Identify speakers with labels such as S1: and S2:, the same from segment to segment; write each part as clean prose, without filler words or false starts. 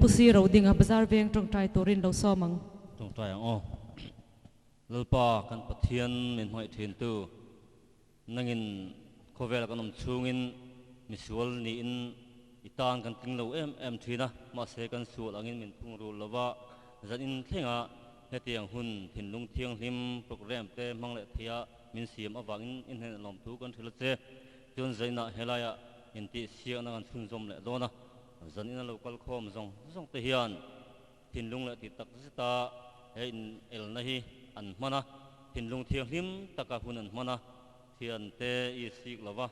S1: Pu Si Rodinga Bazar Veng tawngtai turin lo sawm ang.
S2: Tawngtai ang aw. Lalpa kan Pathian min hmangaih thintu, nangin khawvela kan awm chhungin misual niin i tan kan tling lo em em thin a, mahse kan sual angin min thungrul lova, zanin thlenga hetiang hun thinlung thianghlim programme te hmang leh theia min siam avangin i hnenah lawmthu kan hrilh a che. Chuan zainah helaiah intihsiakna kan chhunzawm leh dawn a, zanin a lo kal khawm zawng zawng te hian Thinlung leh tih tak zeta he inelna hi an hman a, thinlung thianghlim taka hun an hman a, thiante i sik lo va,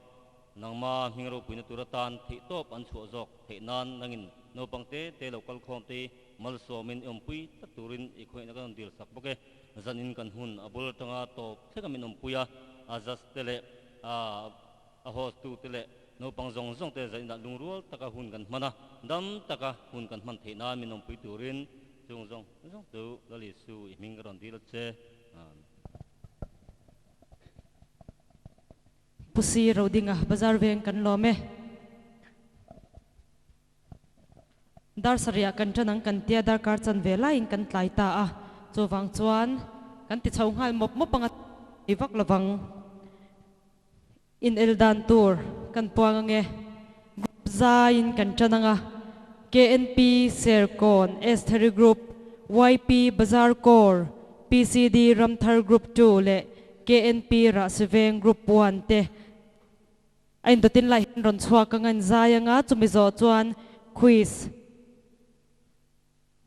S2: nangma hming ropuina tur atan theihtawp an chhuah zawk theih nan nangin naupang te te lo kal khawm te hi malsawmin i awmpui tlat turin i khawihna kan rawn dil sak bawk e. Zanin kan hun a bul atanga tawp thleng a min awmpui a, a judge te leh a A host tu te leh naupang zawng zawng te zainah lungrual taka hun kan hman a, dam taka hun kan hman theih nan min awmpui turin chung zawng zawng chu Lal Isu i hming ka rawn dil a che. Amen.
S1: Pu Si Rodinga Bazar Veng kan lawm e. Dar sarih ah kan tan ang kan tia darkar chan ve laiin kan tlai ta a, chuvang chuan kan ti chho nghal mawp mawp anga ti vak lovang. In el dan tur kan puang ange. Group zaiin kan tan anga, KNP Serkawn Estheri Group, YP Bazar Core, PCD Ramthar Group 2 leh KNP Rahsiveng Group 1 te A indawtin lai hian rawn chhuak anga in zai anga chumi zawh chuan quiz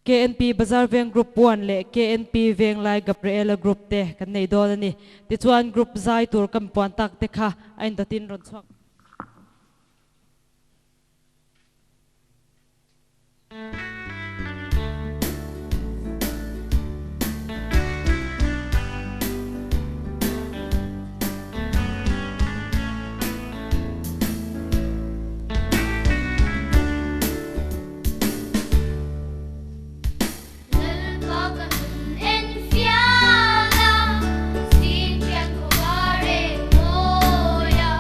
S1: KNP Bazar Veng Group 1 leh KNP Venglai Gabriela Group te kan nei dawn a ni. Tichuan group zai tur kan puan tak te kha a indawtin rawn chhuak.
S3: Lalpa ka nun en fial a, zing thian khawvar eng mawi a.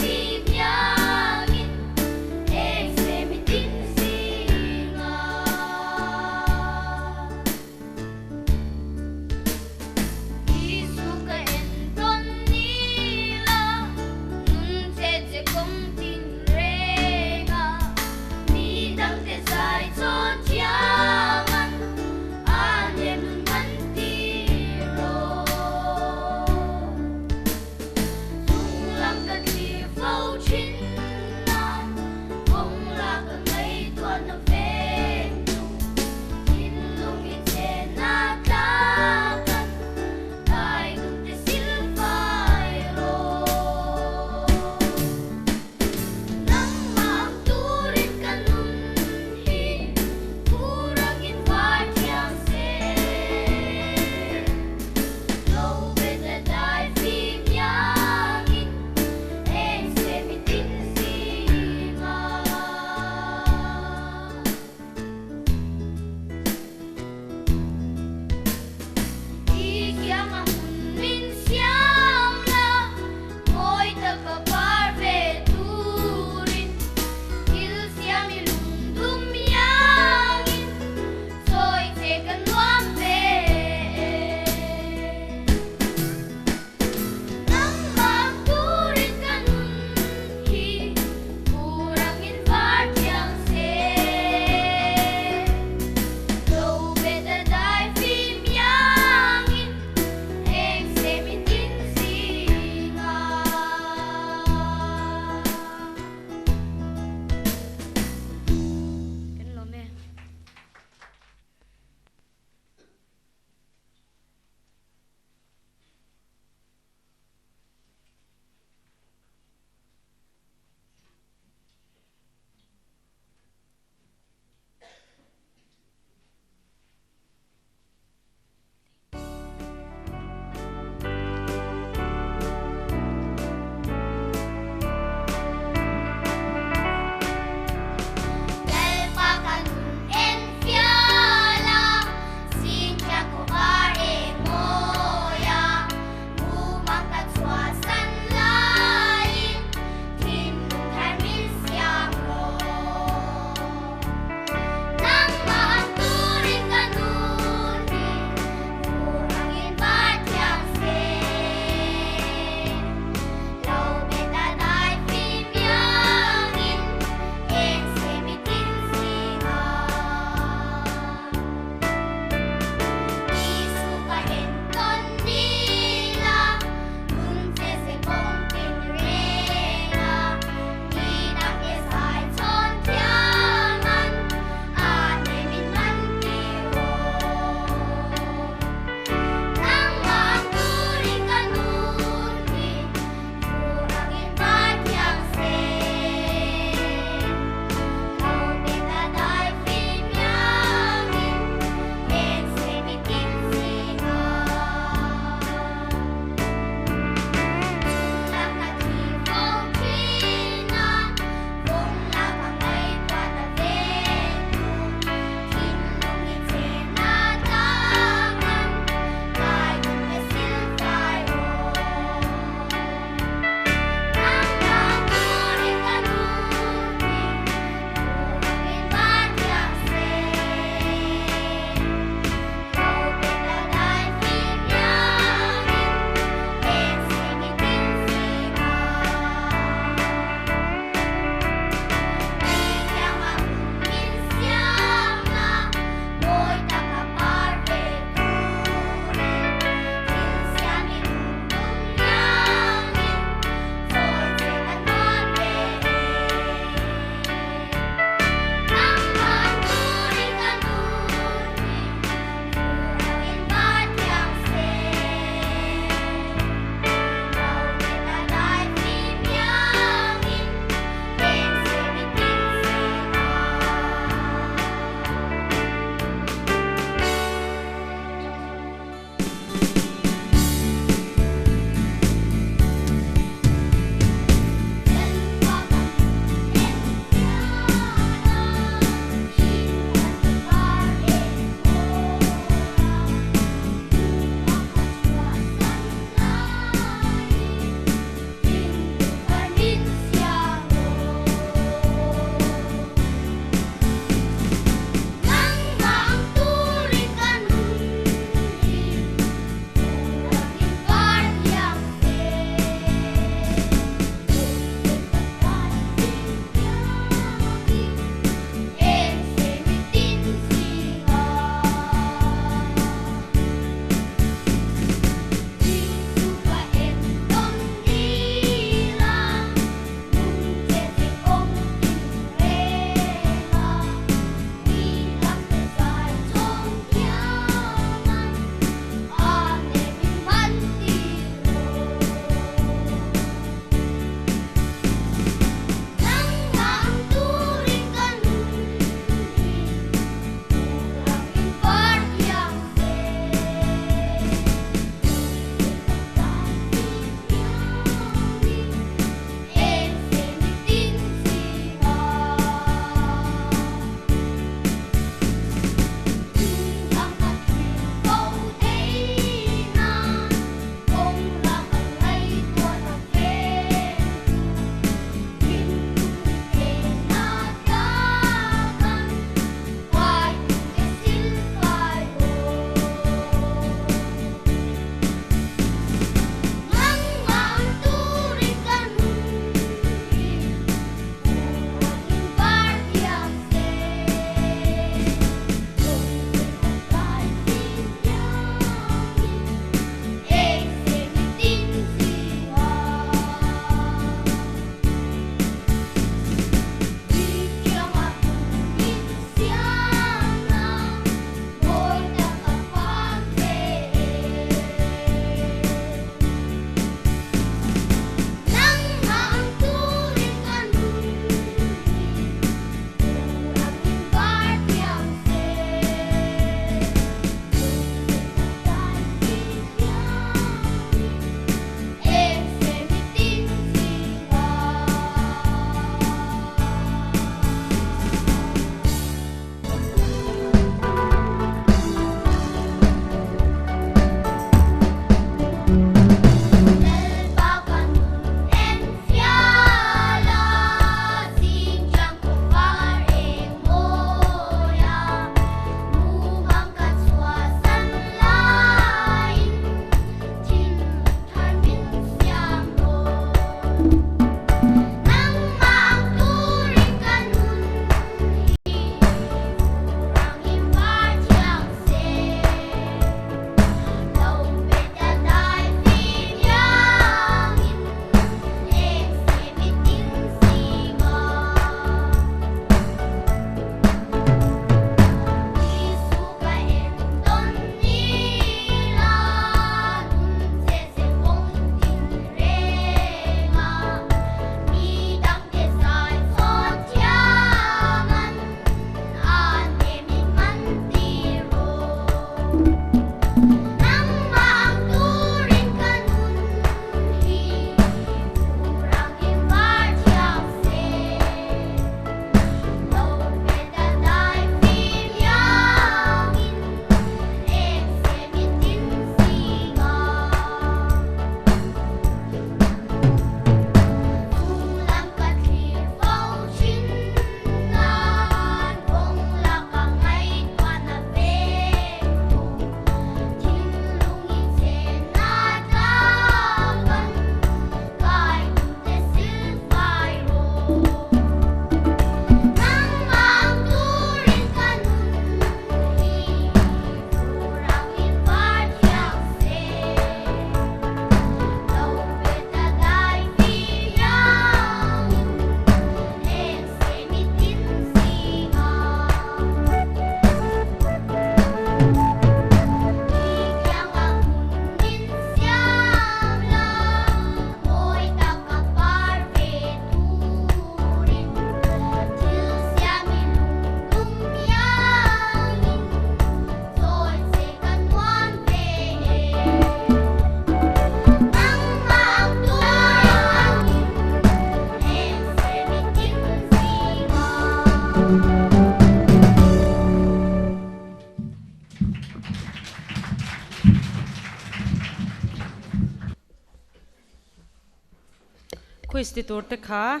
S1: Quiz ti tur te kha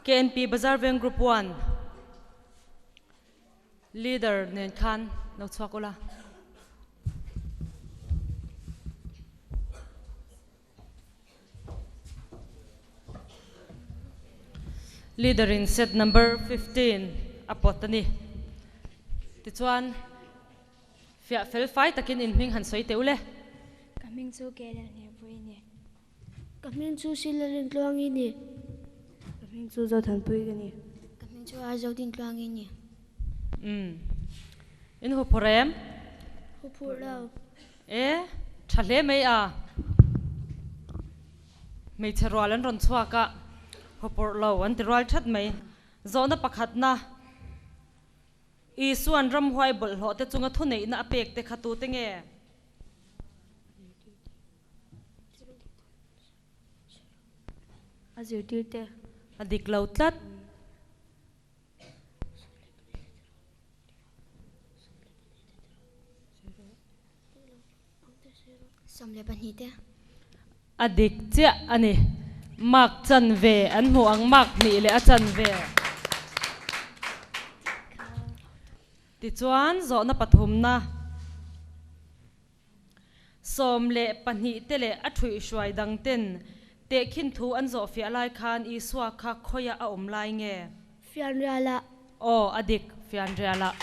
S1: KNP Bazar Veng Group 1 Leader nen khan lo chhuak ula. Leader in set number 15 a pawt a ni. Tichuan fiah fel fai takin in hming han sawi teh ule.
S4: Ka hming chu Kellen Hlirpui a ni. Ka hming chu Sila Rintluangi a ni.
S5: Ka hming chu Zothanpui ka ni.
S4: Ka hming chu Aizodintluangi a ni.
S1: Umm. In huphurh em?
S4: Huphurh lo.
S1: E, tha hle mai a. Hmeichhe rual an rawn chhuak a, huphurh lo an ti rual that mai. Zawhna pakhatna, Isuan ramhuai bawlhhlawh te chunga thuneihna a pek te kha tute nge?
S5: A zirtirte.
S1: A dik lo tlat. A dik chiah a ni. Mark chanve an hmuh ang mark hnih leh a chanve. Tichuan zawhna pathumna 12 te leh a ṭhuihhruai dang ten tehkhin thu an zawhfiah lai khan Isua kha khawiah a awm lai nge?
S4: Fianrialah.
S1: Aw, a dik, fianrialah.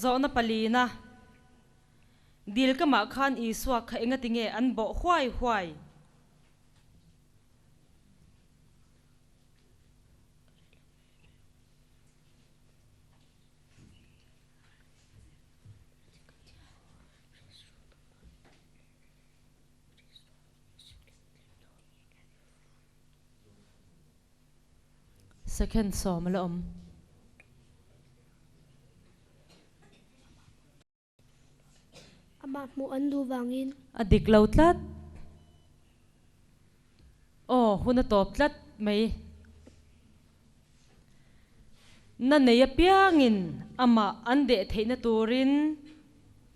S1: Zawhna palina, Dil ka mah khan Isua kha engati nge an bawh huai huai? Second sawm a la awm.
S4: Amah hmuh an duh vangin.
S1: A dik lo tlat. Aw, hun a tawp tlat mai. Na nei apiangin amah an deh theihna turin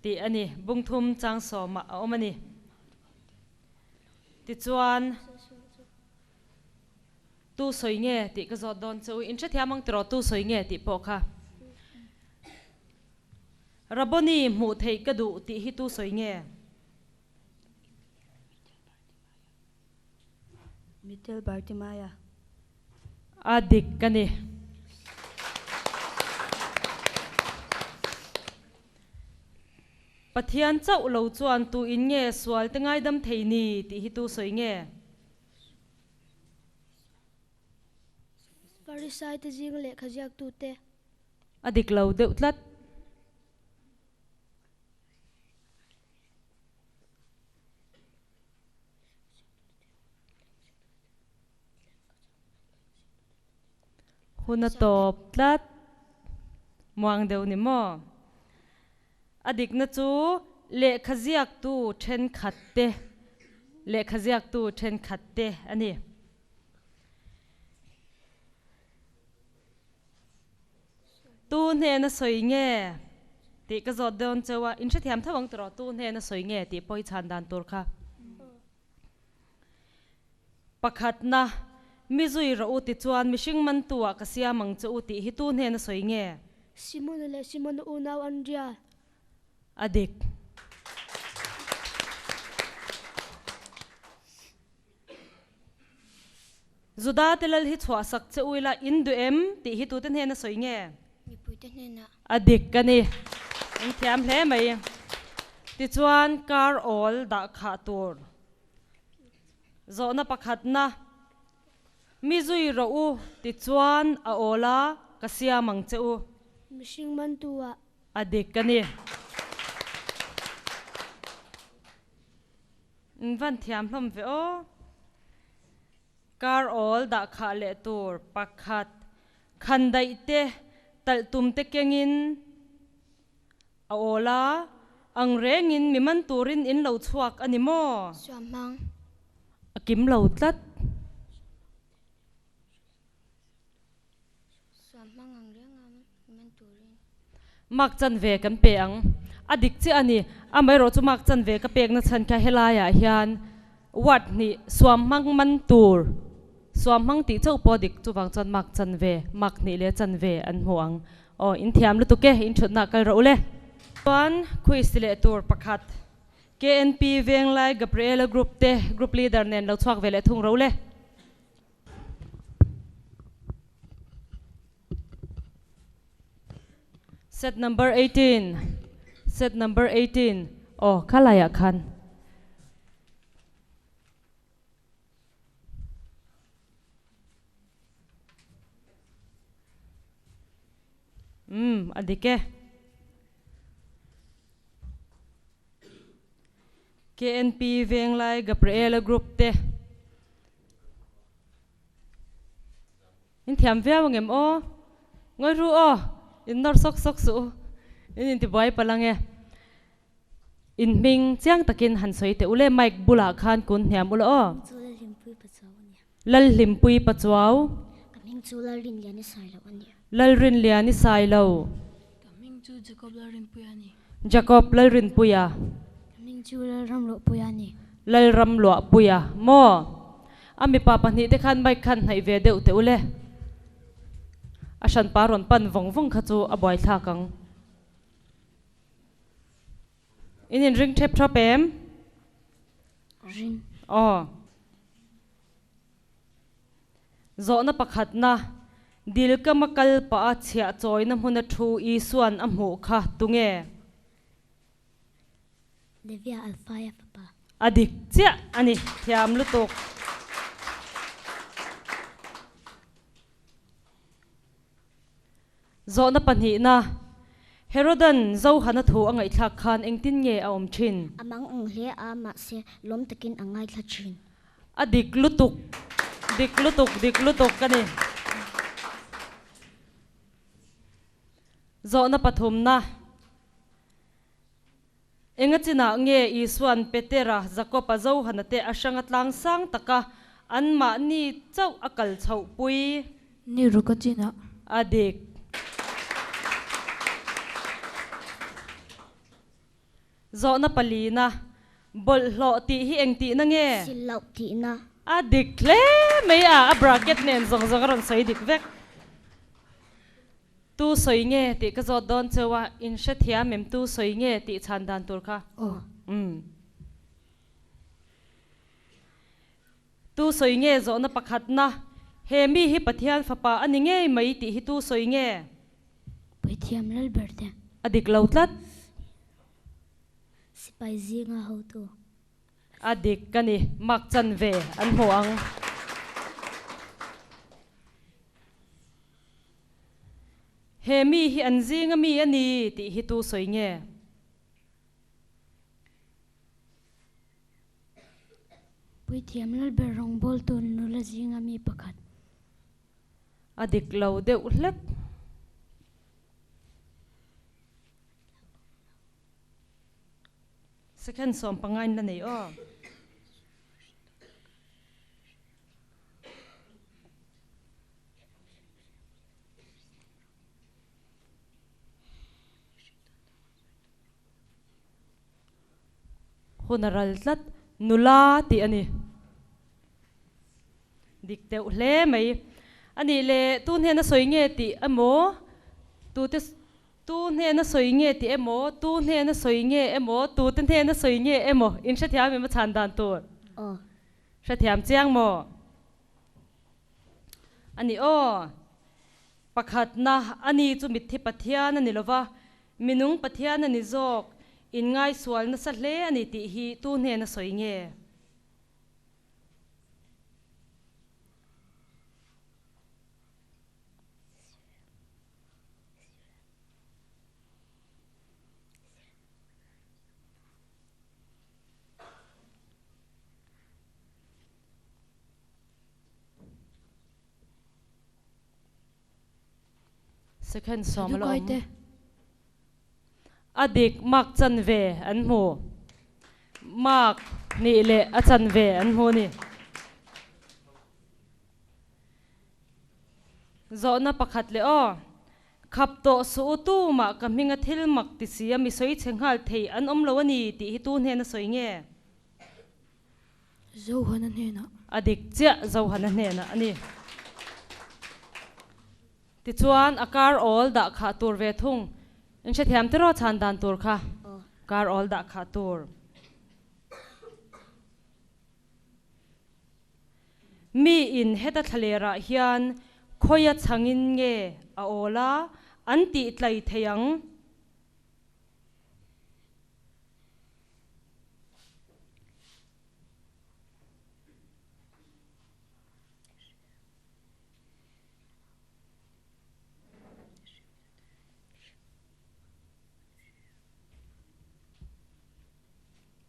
S1: tih a ni. Bungthum chang sawmah a awm a ni. Tichuan, Tu sawi nge tih ka zawt dawn che u. In hrethiam ang tiraw tu sawi nge tih pawh kha. Rabboni hmuh theih ka duh tih hi tu sawi nge?
S5: Mittel Bartimaia.
S1: A dik ka ni. Pathian chauh lo chuan tu in nge sual te ngaidam thei ni tih hi tu sawi nge?
S4: Farisai te zing lehkha ziaktute.
S1: A dik lo deuh tlat. Hun a tawp tlat. Muang deuh ni maw? A dikna chu lehkha ziaktu thenkhat te lehkha ziaktu thenkhat te a ni. Tu hnena sawi nge tih ka zawt dawn cheu a, in hrethiam tho ang tiraw tu hnena sawi nge tih pawh i chhan dan tur kha. Pakhatna, mi zui rawh u tichuan mihring mantu ah ka siam ang che u tih hi tu hnena sawi nge?
S4: Simona leh Simona unau Andria.
S1: A dik. Juda te lal hi chhuah sak che u ila in duh em tih hi tute hnena sawi nge?
S4: Mipuite hnenah.
S1: A dik ka ni. In thiam hle mai. Tichuan kar awl dah khah tur. Zawhna pakhatna, Mi zui rawh u tichuan a awl a, ka siam ang che u.
S4: Mihring mantu ah.
S1: A dik ka ni. In van thiam hlawm ve aw. Kar awl dah khah leh tur pakhat khan daih te talh tum te kengin a awl a, ang rengin mi man turin in lo chhuak a ni maw?
S4: Suam hmang.
S1: A kim lo tlat.
S4: Suam hmang ang reng a mi man turin.
S1: Mark chanve kan pe ang. A dik chiah a ni. Amaherawh chu mark chanve ka pekna chhan kha helaiah hian word hnih suam hmang man tur, suam hmang tih chauh pawh a dik chuvang chuan mark chanve, mark hnih leh chanve an hmu ang. Aw, in thiam lutuk e, in thutna kal rawh u le. Chuan quiz ti leh tur pakhat KNP Venglai Gabriela Group te group leader nen lo chhuak ve leh thung rawh u le. Set number 18 Set number 18 Aw kha laiah khan. Umm a dik e. KNP Venglai Gabriela Group te. In thiam viau ang em aw? Ngawi ru aw, in nawr sawk sawk suh u, in intibuai palh ang e. In hming chiang takin han sawi teh u le, mic bulah khan kun hniam ula aw.
S6: Chu Lalhlimpui Pachuau a nia.
S1: Lalhlimpui Pachuau.
S6: Ka hming chu Lalrinliani Sailo a nia.
S1: Lalrinliani Sailo.
S7: Ka hming chu Jacob Lalrinpuia a ni.
S1: Jacob Lalrinpuia.
S6: Ka hming chu Lalramluahpuia a ni.
S1: Lalramluahpuia maw? A mipa pahnihte khan mic khan hnaih ve deuh teh ule. A hranpa rawn pan vawng vawng kha chu a buaithlak ang. In inring thep thap em?
S6: Ring.
S1: Aw. Zawhna pakhatna, Dil kama kal pah a chhiah chawina hmuna thu Isua'n a hmuh kha tunge?
S6: Levia Alfaia fapa.
S1: A dik chiah a ni, thiam lutuk. Zawhna pahnihna, Herodan Zohana thu a ngaihthlak khan engtin nge a awm thin?
S6: A mang ang hle a, mahse lawm takin a ngaithla thin.
S1: A dik lutuk, dik lutuk, dik lutuk ka ni. Zawhna pathumna, Enga chinah nge Isua'n Petera, Jakoba, Johana te a hranga tlang sang taka anmahni chauh a kal chhoh pui?
S7: Ni ruk a chinah.
S1: A dik. Zawhna palina, Bawlhhlawh tih hi eng tihna nge?
S6: Sil loh tihna.
S1: A dik hle mai a, a bracket nen zawng zawng a rawn sawi dik vek. Tu sawi nge tih ka zawt dawn cheu a, in hrethiam em tu sawi nge tih chhan dan tur kha?
S6: Aw.
S1: Umm. Tu sawi nge zawhna pakhatna, he mi hi Pathian fapa a ni ngei mai tih hi tu sawi nge?
S6: Puithiam Lalberte.
S1: A dik lo tlat.
S6: Sipai zinga hotu.
S1: A dik ka ni, mak chanve an hmu ang. He mi hi an zinga mi a ni tih hi tu sawi nge?
S6: Puithiam Lalber rawngbawltu nula zinga mi pakhat.
S1: A dik lo deuh hlek. Second 15 in la nei aw. Hun a ral tlat, nula tih a ni. Dik deuh hle mai. A nih le, tu hnena sawi nge tih emaw, tute tu hnena sawi nge tih emaw, tu hnena sawi nge emaw, tute hnena sawi nge emaw, in hrethiam em a chhan dan tur?
S6: Aw.
S1: Hrethiam chiang maw? A ni aw, pakhatna a ni chu mitthi Pathian a ni lo va, minung Pathian a ni zawk, inngaisual nasa hle a ni tih hi tu hnena sawi nge? Second sawm a la awm. A dik mark chanve an hmu. Mark hnih leh a chanve an hmu a ni. Zawhna pakhat leh aw. Khap tawh suh u tumah ka hminga thil mak ti si a mi sawi chhe nghal thei an awm lo a ni tih hi tu hnena sawi nge?
S7: Zohana hnenah.
S1: A dik chiah Zohana hnenah a ni. Tichuan a kar awl dah khah tur ve thung. In hrethiam tiraw chhan dan tur kha? Kar awl dah khah tur. Mi in heta thlalerah hian khawia chhangin nge a awl a, an tih tlai thei ang?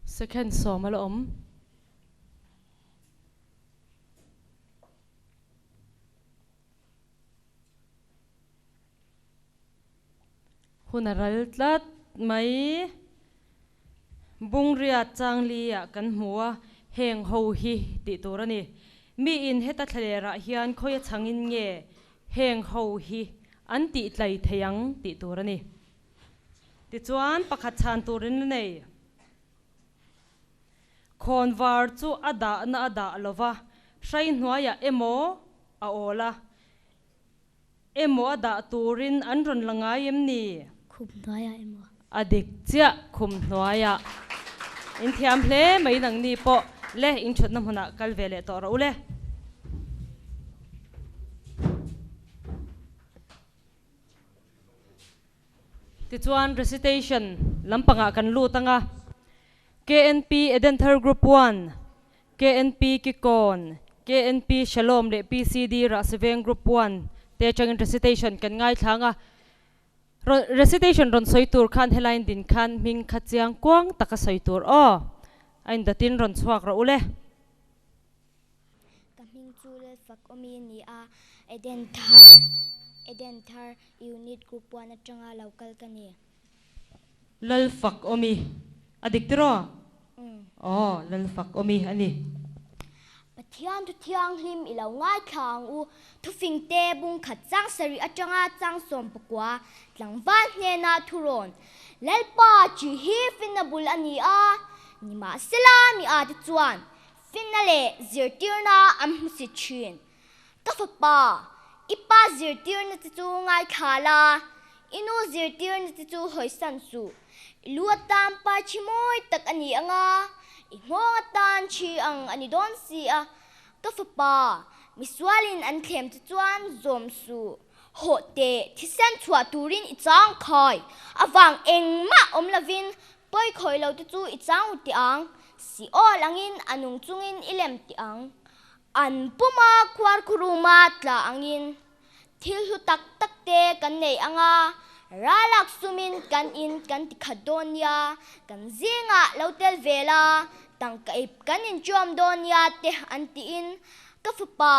S1: Second sawm a la awm. Hun a ral tlat mai. Bungriat changli ah kan hmu a, heng ho hi tih tur a ni. Mi in heta thlalerah hian khawi a chhangin nge heng ho hi an tih tlai thei ang tih tur a ni. Tichuan pakhat chhan turin la nei. Khawnvar chu a dahna a dah lo va, hrai hnuaiah emaw a awl a, emaw a dah turin an rawn la ngai em ni?
S6: Khum hnuaiah emaw.
S1: A dik chiah khum hnuaiah. In thiam hle mai nangni pawh le in thutna hmunah kal ve leh tawh rawh u le. Tichuan recitation lampangah kan lut ang a, KNP Edenthar Group One, KNP Kikawn, KNP Shalom leh PCD Rahsiveng Group One te atangin recitation kan ngaithla ang a. Recitation rawn sawi tur khan helai din khan hming kha chiang kuang taka sawi tur aw. A indatin rawn chhuak rawh u le.
S8: Ka hming chu Lalfak awmi a ni a, Eden Thar, Eden Thar Unit Group One atanga lo kal ka ni.
S1: Lalfak awmi a dik tiraw? Aw, Lalfak awmi a ni.
S8: Pathian thu thianghlim i lo ngaithla ang u. Thufingte bung khat chang sarih atanga chang 19 tlangval hnena thurawn Lalpa chi hi finna bul a ni a, nimahsela mi ate chuan Finna leh zirtirna an hmu si thin. Ka fapa, i pa zirtirna che chu ngaithla la, i nu zirtirna che chu hawisan suh. I lu atan pa thi mawi tak a ni ang a, i nghawng atan thi ang a ni dawn si a. Ka fapa, misualin an thlem che chuan zawm suh. Hawh teh, thisen chhuah turin i chang khai. Avang engmah awm lovin Pawi khawi lo te chu i chang u tih ang, si awl angin a nung chungin i lem tih ang. An puma khuar khuruma tla angin thil hlu tak tak te kan nei ang a, ralak sumin kan in kan ti khat dawn nia, kan zingah lo tel ve la, tangka ip kan inṭiawm dawn nia te an tiin ka fapa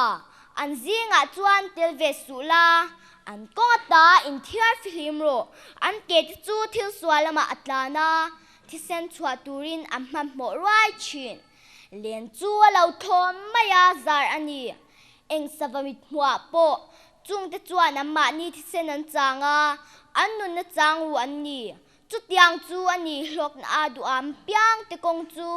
S8: an zingah chuan tel ve suh la, An kawng ata inthiar fihlim rawh. An ke te chu thil sual lamah a tlan a, thisen chhuah turin an hmanhmawh ruai thin. Len chu a lo thlawm mai a, zar a ni. Eng sava mit hmuah pawh chungte chuan anmahni thisen an chang a, an nunna chang ru an ni. Chutiang chu a ni hlawkna a duham piang te kawng chu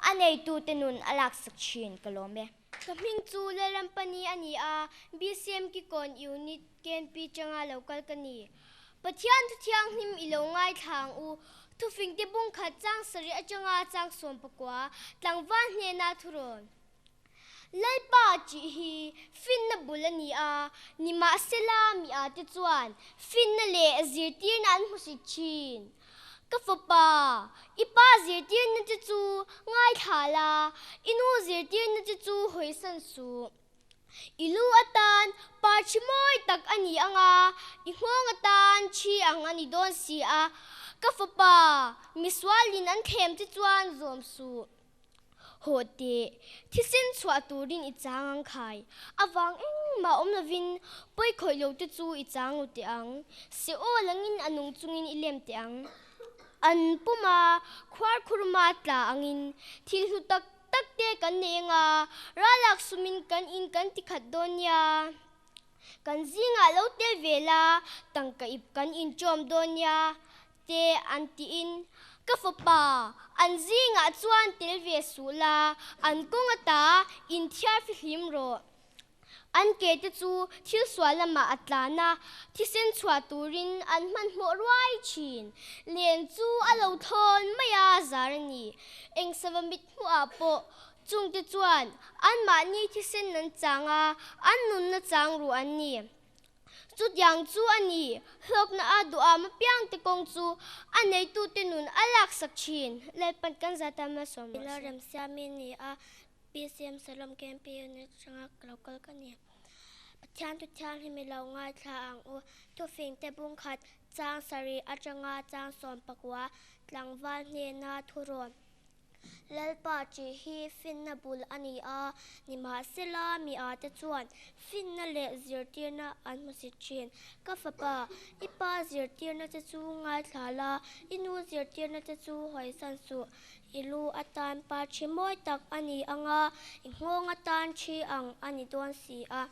S8: a neitute nun a laksak thin ka lawm e.
S4: Ka hming chu Lalrampani a ni a, BCM Kikawn Unit KNP changa lo kal ka ni. Pathian thu thianghlim i lo ngaithla ang u. Thufingte bung khat chang sarih atanga chang 19, tlangval hnena thurawn. Lalpa tih hi finna bul a ni a, nimahsela mi ate chuan finna leh zirtirna an hmusit thin. Ka fapa, i pa zirtirna che chu ngaithla la, i nu zirtirna che chu hawisan suh. I lu atan par thi mawi tak a ni ang a, i nghawng atan thi ang a ni dawn si a. Ka fapa, misualin an thlem che chuan zawm suh. Haw teh, thisen chhuah turin i chang ang khai. Avang engmah awm lovin pawi khawih lo te chu i chang lo teh ang. Se aw langin a nung chungin i lem teh ang. An puma khuar khurma tla angin thil hlu tak tak te kan nei anga ralak sumin kan in kan ti khat dawn nia. Kan zingah lo tel ve la, tangka ip kan inṭawm dawn nia, te an tiin, Ka fapa, an zingah chuan tel ve suh la, an kawng ata inthiar fihlim rawh. An ke te chu thil sual lamah a tlan a, thisen chhuah turin an hmanhmawh ruai thin. Len chu a lo thawn mai a, zar a ni. Eng sava mit hmuhah pawh chungte chuan anmahni thisen an chang a, an nunna chang ruh an ni. Chutiang chu a ni, hlawkna a duham apiangte kawng chu a neitute nun a laksak thin. Lalpan kan zat a malsawm rawh se.
S9: Remsiami ni a, PCM Salom KMP unit atanga lo kal ka ni. Pathian thu thianghlim i lo ngaithla ang u. Thufingte bungkhat chang sarih atanga chang 19 tlangval hnena thurawn. Lalpa tih hi finna bul a ni a, nimahsela mi ate chuan finna leh zirtirna an hmusit thin. Ka fapa, i pa zirtirna che chu ngaithla la, i nu zirtirna che chu hawisan suh. I lu atan pa thi mawi tak a ni ang a, i nghawng atan thi ang a ni dawn si a.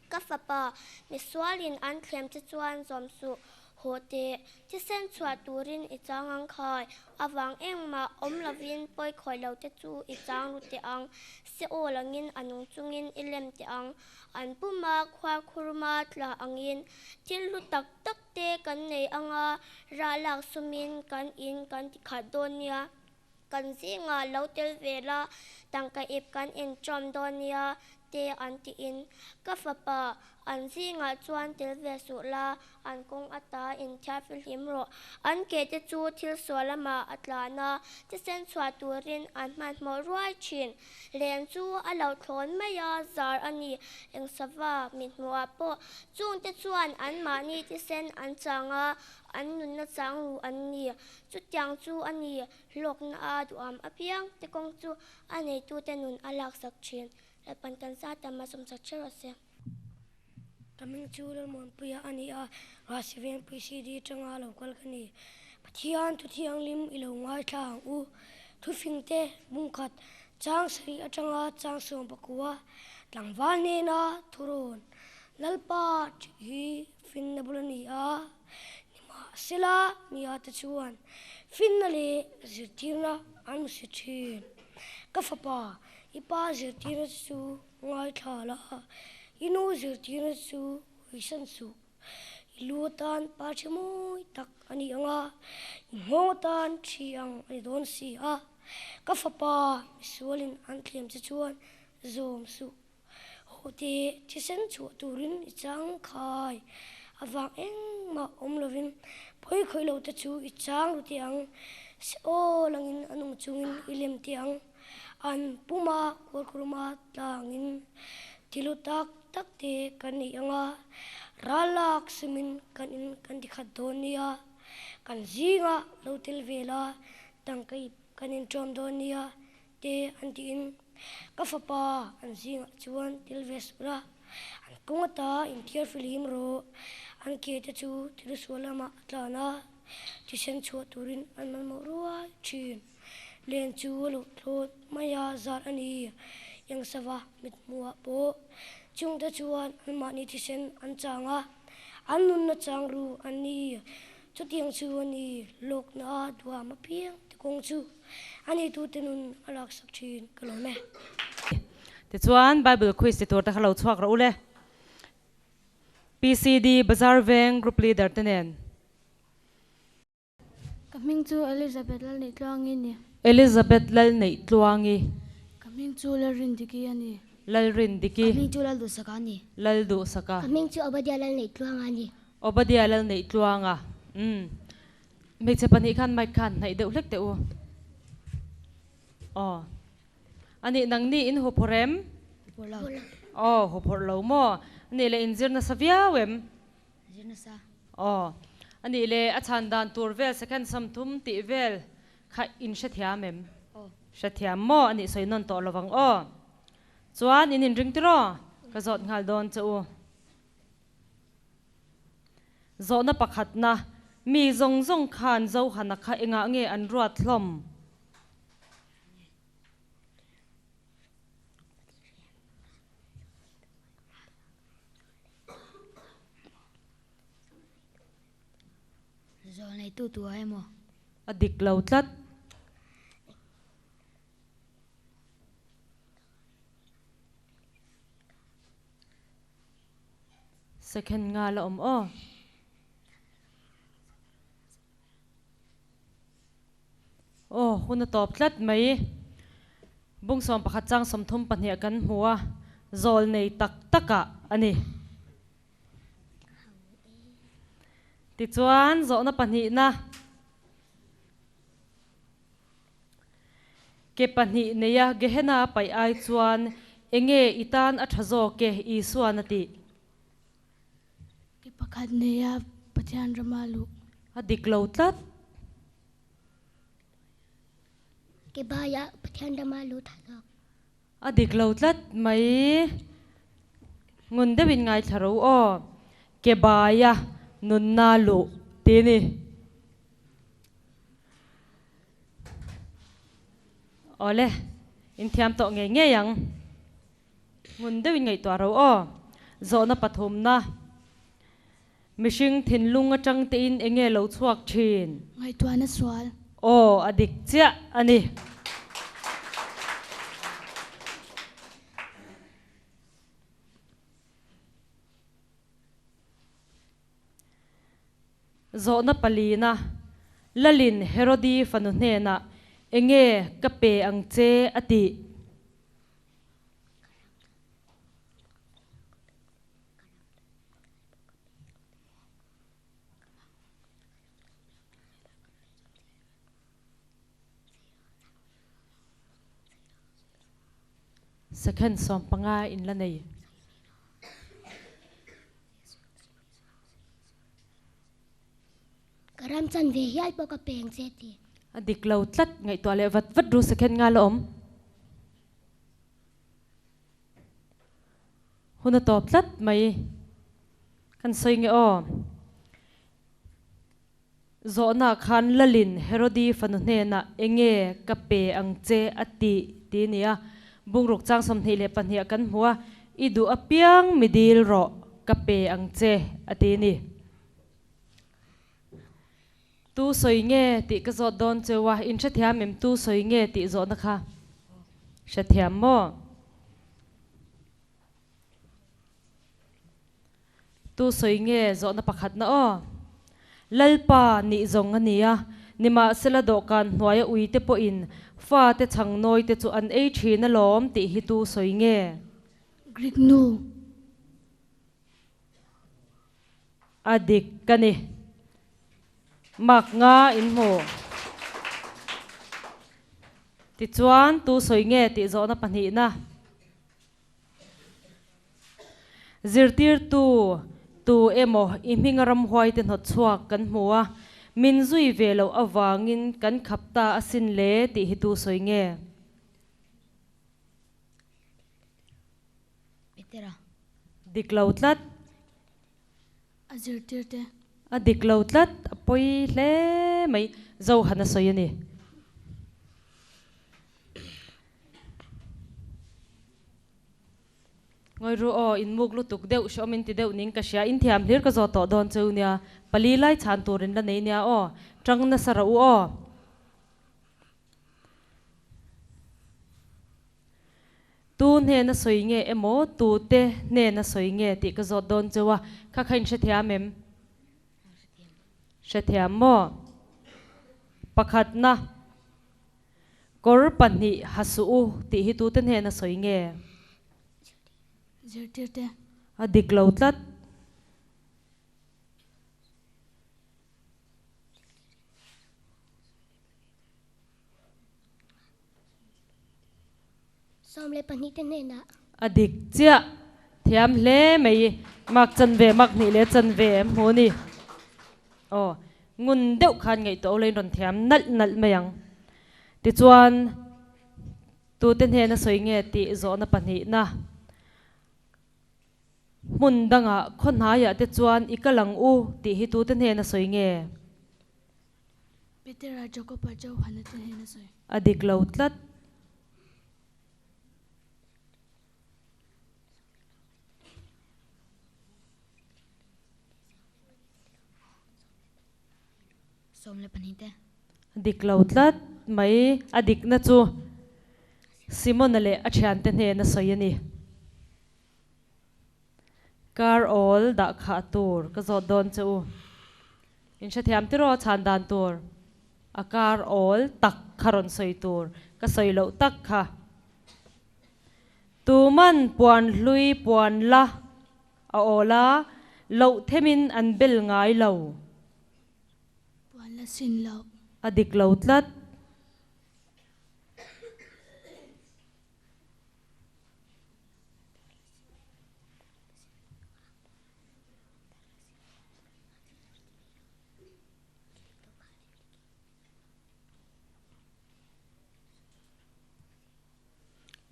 S9: Ka fapa, misualin an thlem che chuan zawm suh, haw teh, thisen chhuah turin i chang ang khai, avang engmah awm lovin pawi khawi lo te chu i chang ru teh ang, se awl angin a nung chungin i lem teh ang, an puma khuarkhuruma tla angin thil hlu tak tak te kan nei anga rah lak sumin kan in kan ti khat dawn nia. Kan zingah lo tel ve la, tangka ip kan inṭawm dawn nia te an tiin ka fapa an zingah chuan tel ve suh la, an kawng ata inthiar fihlim rawh. An ke te chu thil sual lamah a tlan a, thisen chhuah turin an hmanhmawh ruai thin. Len chu a lo thlawn mai a, zar a ni. Eng sava mithmuhah pawh chungte chuan anmahni thisen an chang a, an nunna chang ru an ni. Chutiang chu a ni, hlawkna a duham apiang te kawng chu a neitute nun a laksak thin. Lalpan kan sa tam a sawmsak ṭheuh rawh se.
S10: Ka hming chu Lalmuanpuia a ni a, Rasi Vengpui CD atanga lo kal ka ni. Pathian thu thianghlim i lo ngaithla ang u. Thufingte bungkhat chang sarih atanga chang 19 tlangval hnena thurawn Lalpa tih hi finna bul a ni a, nimahsela miate chuan finna leh zirtirna an hmu si thin. Ka fapa, i pa zirtirna chu Ngaithla la, i nu zirtirna chu huisan suh. I lu atan pa thi mawi tak a ni ang a, i nghawng atan thi ang a ni dawn si a. Ka fapa misualin an thlem che chuan zawm suh. Haw teh thisen chhuah turin i chang khai. Avang engmah awm lovin pawi khawih lo te chu i chang ru teh ang. Se aw langin a nung chungin i lem teh ang. An puma kualkuruma tlangin tilu tak tak te kan nei ang a, ral lak sumin kan in kan ti khat dawn nia, kan zingah lo tel ve la, tangka ip kan inṭawm dawn nia te an tiin ka fapa an zingah chuan tel ve suh la, an kawng ata inthiar fihlim rawh, an ke te chu tilu sual lamah a tlan a, thisen chhuah turin an mamawh ruai thin. Len chu a luh thlawt mai a, zar a ni. Eng sava mithmuhah pawh chungte chuan anmahni thisen an chang a, an nunna chang ru an ni. Chutiang chu a ni, lawkna a duham apiang te kawng chu a neitute nun a laksak thin ka lawm e.
S1: Tichuan, Bible quiz ti tur te kha lo chhuak rawh u le. PCD Bazar Veng Group Leader te nen.
S7: Ka hming chu Elizabeth Lalneihtluangi a ni.
S1: Elizabeth Lalneihtluangi.
S7: Ka hming chu Lalrindiki a ni.
S1: Lalrindiki.
S6: Ka hming chu Lalduhsaka a ni.
S1: Lalduhsaka.
S6: Ka hming chu Obadiah Lalneihtluanga a ni.
S1: Obadiah Lalneihtluanga. Umm. Hmeichhe pahnih khan mic khan hnaih deuh hlek teh u. Aw. Anih nangni in huphawrh em?
S6: Huphawrh lo.
S1: Aw, huphawrh lo maw? Anih leh inzir nasa viau em?
S6: Zir nasa.
S1: Aw. Anih le a chhan dan tur vel second 30 tih vel kha in hrethiam em?
S6: Aw.
S1: Hrethiam maw? Anih sawi nawn tawh lovang aw. Chuan in inring tiraw? Ka zawt nghal dawn che u. Zawhna pakhatna, mi zawng zawng khan Zohana kha engah nge an ruat hlawm?
S6: Haitu tu a emaw?
S1: A dik lo tlat. Second nga la awm aw. Aw, hun a tawp tlat mai. Bung 11 chang 32 kan hmu a, zawl nei tak takah a ni. Tichuan, zawhna pahnihna, Ke pahnih neia Gehenna a paih ai chuan enge i tan a tha zawk e Isuan a tih?
S7: Ke pakhat neia Pathian rama luh.
S1: A dik lo tlat.
S9: Ke baia Pathian rama luh tha zawk.
S1: A dik lo tlat mai. Ngun deuhin ngaithla ro aw. Ke baia nunna luh ti ni. Awle, inthiam tawh ngei ngei ang. Ngun deuhin ngaihtuah ro aw. Zawhna pathumna. Mihring thinlung atang tein enge lo chhuak thin?
S7: Ngaihtuahna sual.
S1: Aw, a dik chiah a ni. Zawhna palina, Lalin Herodi fanu hnenah enge ka pe ang che a tih? Second 15 in la nei.
S9: Ka ram chan ve hial pawh ka peng che ti.
S1: A dik lo tlat ngaihtuah leh vat vat ru second nga la awm. Hun a tawp tlat mai. Kan sawi nge aw. Zawhna khan Lalin Herodi fanu hnenah enge ka pe ang che a ti ti nia. Bungruk chang 22 kan hmu a, i duh apiang mi dil rawh ka pe ang che a ti ni. Tu sawi nge tih ka zawt dawn cheu a, in hrethiam em tu sawi nge tih zawhna kha hrethiam maw? Tu sawi nge zawhna pakhatna aw? Lalpa nih zawng a ni a, nimahsela dawhkan hnuaia uite pawhin fate chhang nawite chu an ei thin alawm tih hi tu sawi nge?
S7: Greek nu.
S1: A dik ka ni. Mak nga in hmu. Tichuan tu sawi nge tih zawhna pahnihna. Zirtirtu, tu emaw i hminga ramhuaite hnawt chhuak kan hmu a, min zui ve loh avangin kan khap ta asin le tih hi tu sawi nge?
S6: Petera.
S1: Dik lo tlat.
S7: A zirtirte.
S1: A dik lo tlat, a pawi hle mai. Zohan a sawi a ni. Ngawi ru aw, in muk lutuk deuh hrawm in ti deuh ning ka hria, in thiam hlir ka zawt tawh dawn cheu nia, pali lai chhan tur in la nei nia aw, tang nasa rawh u aw. Tu hnena sawi nge emaw tu te hnena sawi nge tih ka zawt dawn cheu a, kha kha in hrethiam em? Hrethiam maw? Pakhatna. Kawr pahnih ha suh u tih hi tute hnena sawi nge?
S7: Zirtirte.
S1: A dik lo tlat.
S9: 12 te hnenah.
S1: A dik chiah. Thiam hle mai. Mak chanve, mak hnih leh chanve em hmu ni. Aw, ngun deuh khan ngaihtuah ula in rawn thiam nalh nalh mai ang. Tichuan, tute hnena sawi nge tih zawhna pahnihna. Hmun dangah khaw hnaiah te chuan i kal ang u tih hi tute hnena sawi nge?
S7: Petera, Jakoba, Johana te hnena sawi.
S1: A dik lo tlat.
S6: 12 te.
S1: Dik lo tlat mai, a dikna chu Simona leh a thiante hnena sawi a ni. Kar awl dah khah tur ka zawt dawn che u. In hrethiam tiraw chhan dan tur? A kar awl tak kha rawn sawi tur ka sawi loh tak kha. Tuman puan hlui puan la a awl a, loh themin an bel ngai lo.
S7: Puan la sin loh.
S1: A dik lo tlat.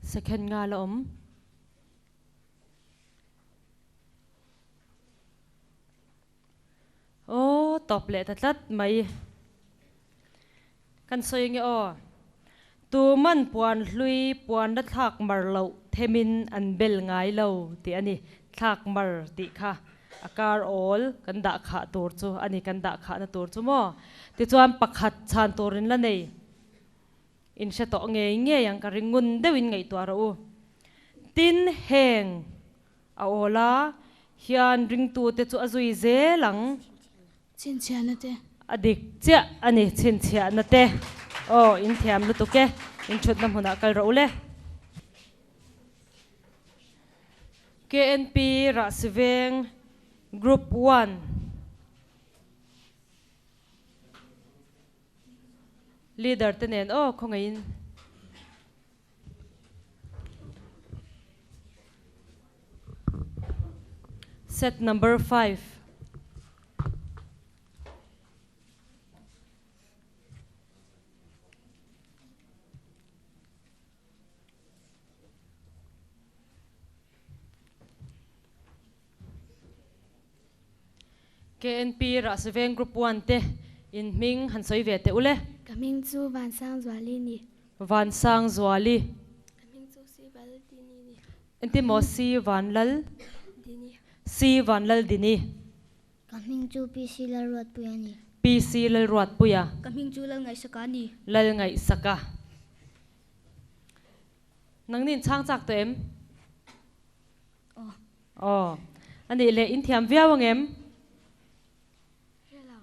S1: Second nga la awm. Aw tawp leh ta tlat mai. Kan sawi nge aw. Tuman puan hlui puan la thlak mar loh themin an bel ngai lo tih a ni. Thlak mar tih kha a kar awl kan dah khah tur chu a ni, kan dah khahna tur chu maw. Tichuan pakhat chhan turin la nei. In hre tawh ngei ngei ang ka ring ngun deuhin ngaihtuah rawh u. Tin heng a awl a hian ringtute chu a zui zel ang.
S7: Chhinchhiahna te.
S1: A dik chiah a ni chhinchhiahna te. Aw in thiam lutuk e, in thutna hmunah kal rawh u le. KNP Rahsiveng Group One. Leader te nen aw khawngaihin. Set number 5. KNP Rahsiveng Group One te in hming han sawi ve teh u le.
S7: Ka hming chu Vansangzuali ni.
S1: Vansangzuali.
S7: Ka hming chu Si Vanlaldini ni.
S1: Engtin maw Si Vanlal?
S7: Dini.
S1: Si Vanlaldini.
S11: Ka hming chu PC Lalruatpuia ni.
S1: PC Lalruatpuia.
S11: Ka hming chu Lalngaihsaka ni.
S1: Lalngaihsaka. Nangni in chhang chak tawh em?
S11: Aw.
S1: Aw. A nih leh in thiam viau ang em?
S7: Hre lo.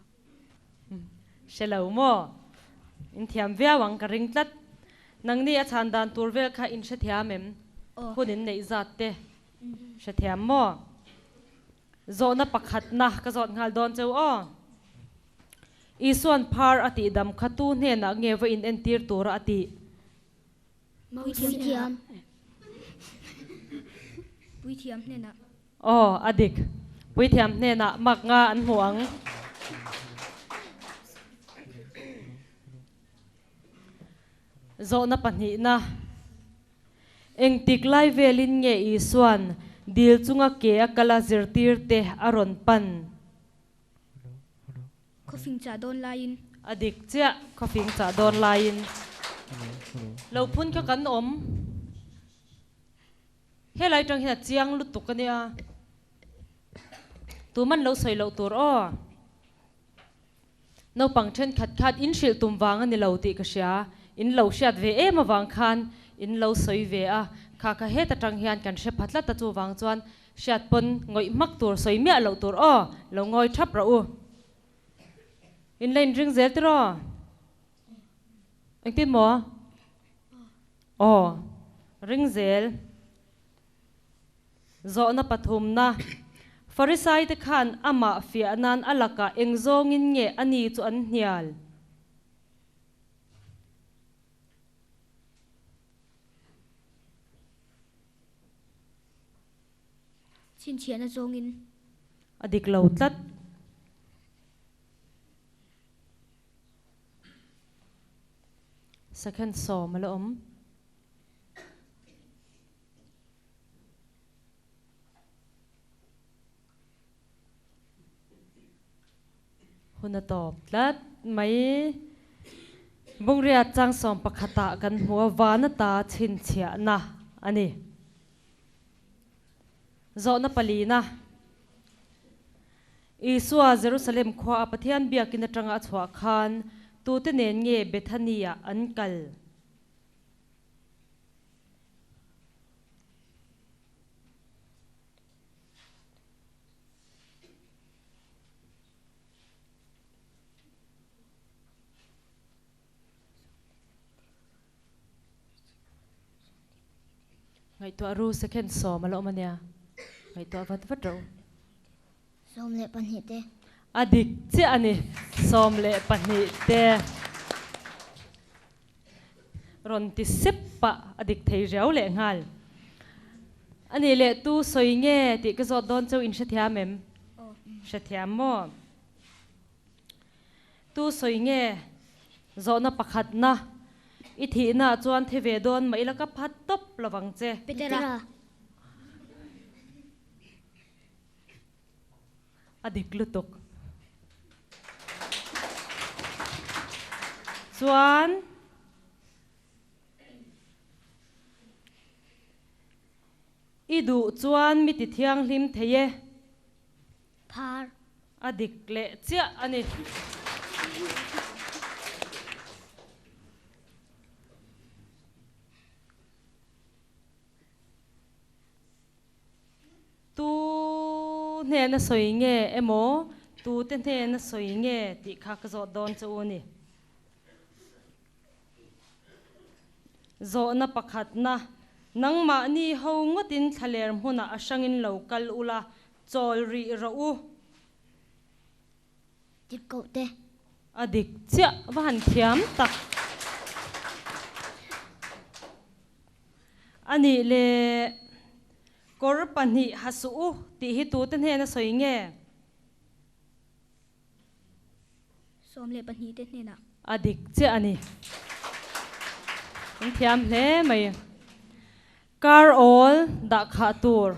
S1: Hre lo maw? In thiam viau ang ka ring tlat. Nangni a chhan dan tur vel kha in hrethiam em?
S11: Aw.
S1: Hun in neih zat te hrethiam maw? Zawhna pakhatna ka zawt nghal dawn cheu aw. Isuan phar a tihdam kha tu hnenah nge va in entir tura a tih?
S11: Puithiam. Puithiam hnenah.
S1: Aw, a dik. Puithiam hnenah mak nga an hmu ang. Zawhna pahnihna. Engtik lai velin nge Isuan dil chunga ke a kala zirtirte a rawn pan?
S11: Khawfing chah dawn laiin.
S1: A dik chiah, khawfing chah dawn laiin. Lo phun kha kan awm. Helai tang hian a chiang lutuk a nia. Tuman lo sawi loh tur aw. Naupang thenkhat khan in hrilh tum vang a ni lo tih ka hria. In lo hriat ve em avang khan in lo sawi ve a. Kha kha heta tang hian kan hre pha tlat a chuvang chuan Hriat pawn ngawih hmak tur sawi miah loh tur aw, lo ngawi thap rawh u. In la inring zel tiraw? Engtin maw? Aw, ring zel. Zawhna pathumna, Farisai te khan amah fiah nan a lakah eng zawngin nge a ni chu an hnial?
S11: Chhinchhiahna zawngin.
S1: A dik lo tlat. Second sawm a la awm. Hun a tawp tlat mai. Bungriat changsawm pakhatah kan hmu a, van ata chhinchhiahna a ni. Zawhna palina. Isua Jerusalem khua a Pathian biakin atanga a chhuah khan tute nen nge Bethany-ah an kal? Ngaihtuah ru second sawm a la awm a nia. Ngaihtuah vat vat ro.
S12: 12 te.
S1: A dik chiah a ni. 12 te. Rawn ti sep pah a dik thei riau leh nghal. A nih leh tu sawi nge tih ka zawt dawn cheu in hrethiam em? Hrethiam maw? Tu sawi nge zawhna pakhatna i thihna ah chuan thi ve dawn mah ila ka phat tawp lovang che.
S12: Petera.
S1: A dik lutuk. Chuan i duh chuan mi ti thianghlim thei e.
S12: Phar.
S1: A dik leh chiah a ni. Tu hnena sawi nge emaw tute hnena sawi nge tih kha ka zawt dawn che u a ni. Zawhna pakhatna, Nangmahni ho ngawtin thlaler hmunah a hrangin lo kal ula, chawl rih rawh u.
S12: Dik koh te.
S1: A dik chiah va han thiam tak. A nih le kawr pahnih ha suh u tih hi tute hnena sawi nge?
S11: 12 te hnenah.
S1: A dik chiah a ni. In thiam hle mai. Kar awl dah khah tur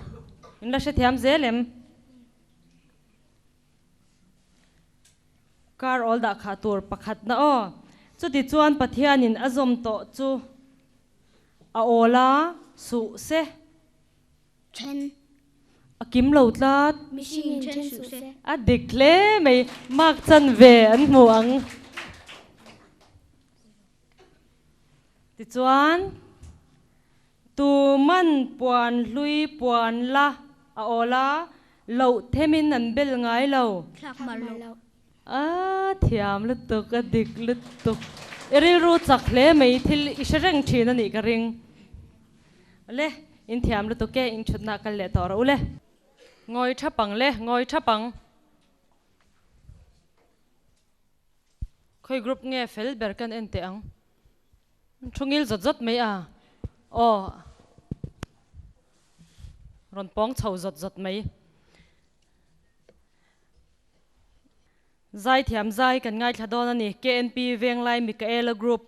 S1: in la hrethiam zel em? Kar awl dah khah tur pakhat na aw. Chuti chuan Pathianin a zawm tawh chu a awl a, suh se.
S12: Then.
S1: A kim lo tlat.
S7: Mihringin then suh se.
S1: A dik hle mai. Mark chanve an hmu ang. Tichuan, tuman puan hlui puan la a awl a, loh themin an bel ngai lo.
S11: Thlak mar loh.
S1: A thiam lutuk, a dik lutuk. I rilru chak hle mai, thil i hre reng thin a nih ka ring. Le, in thiam lutuk e, in thutna kal leh tawh rawh u le. Ngawi thap ang le, ngawi thap ang. Khawi group nge fel ber kan en teh ang. Thu ngil zawt zawt mai a. Aw. Rawn pawng chho zawt zawt mai. Zaithiam zai kan ngaithla dawn a ni. KNP Venglai Mikaela Group,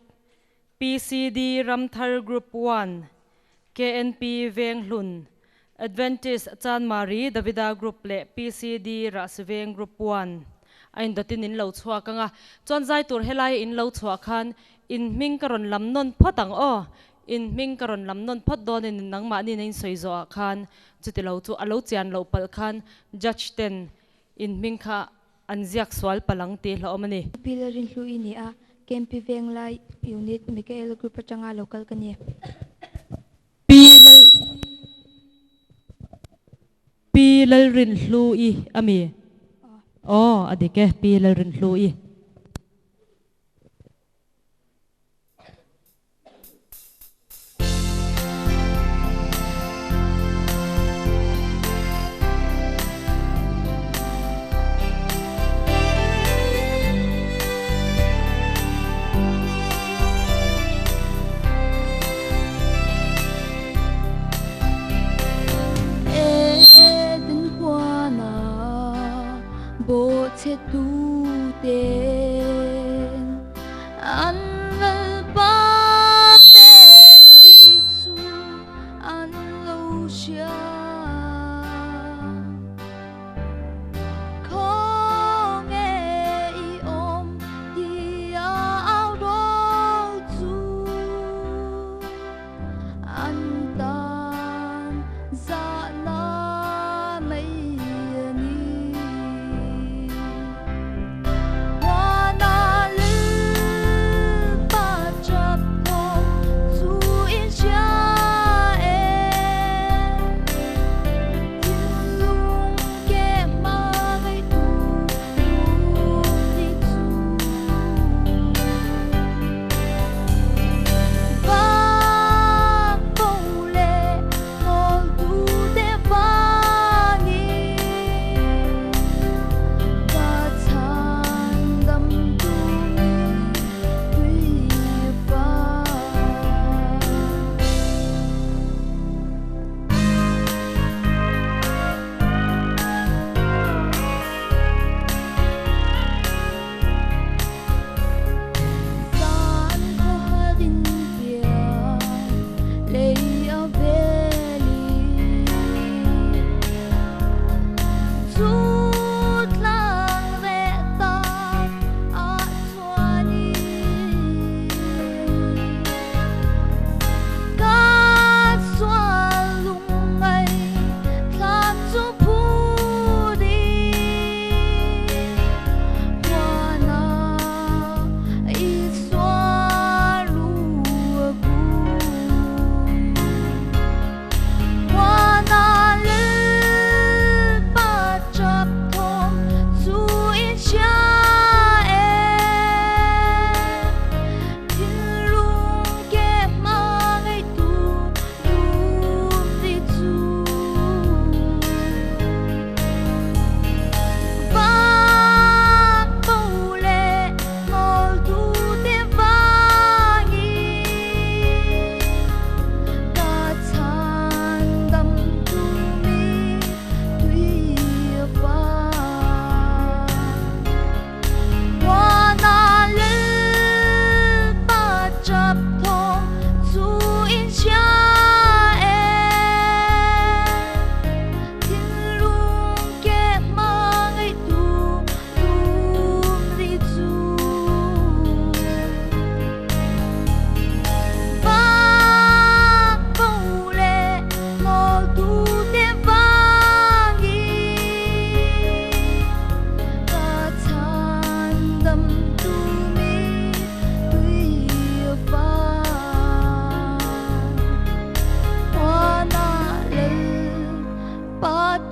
S1: PCD Ramthar Group One, KNP Venghlun, Adventist Chanmari Davida Group leh PCD Rahsiveng Group One a indawtin in lo chhuak ang a. Chuan zai tur helaia in lo chhuah khan in hming ka rawn lam nawn phawt ang aw. In hming ka rawn lam nawn phawt dawnin nangmahni in sawi zawhah khan chuti lo chu a lo chian loh palh khan judge ten in hming kha an ziak sual palh ang tih hlauhawm a ni.
S5: Pi Lalrinhlu i ni a, KMP Venglai Unit Mikaela Group atanga lo kal ka ni.
S1: Pi Lal Pi Lalrinhlu i a mi? Aw, a dik e, Pi Lalrinhlu i.
S5: Eden huana bawhchhe tuten An Lalpa pen dik chu an lo hria. Khawnge i awm tia au rawl chu an tan zahna mai a ni.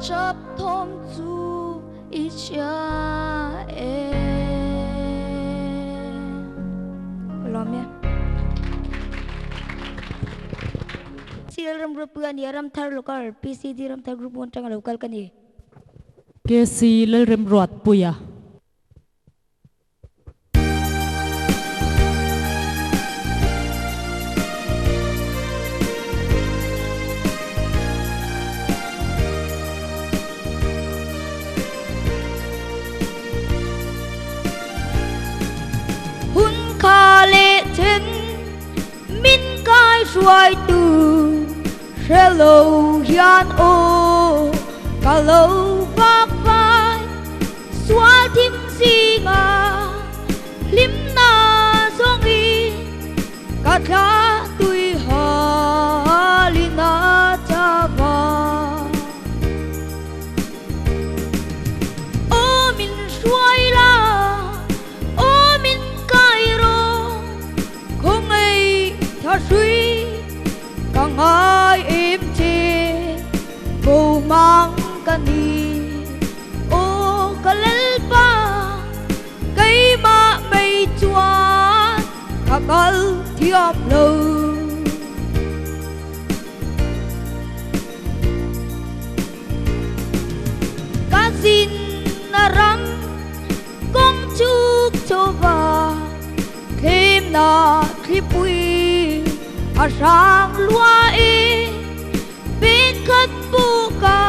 S5: tap thawm chu i hria em? Ka lawm e.
S11: Sil ram group ka ni a, Ramthar Local, PCD Ramthar Group 1 atanga lo kal ka ni.
S1: KC Lalremruatpuia.
S5: Hun kha leh then min kai hruaitu hre lo hian aw ka lo vak vai. Sual thim zinga hlimna zawngin ka thla tui halin a chava. Aw min hruai la, aw min kai rawh, khawngaih tha hrui ka ngai em che, bo mang ka ni. Aw ka Lalpa, keimah mei chuan ka kal thiam lo. Ka zin a ram kawng chuk chauva thlemna thlipui a hrang lua e. Pen khat pawh ka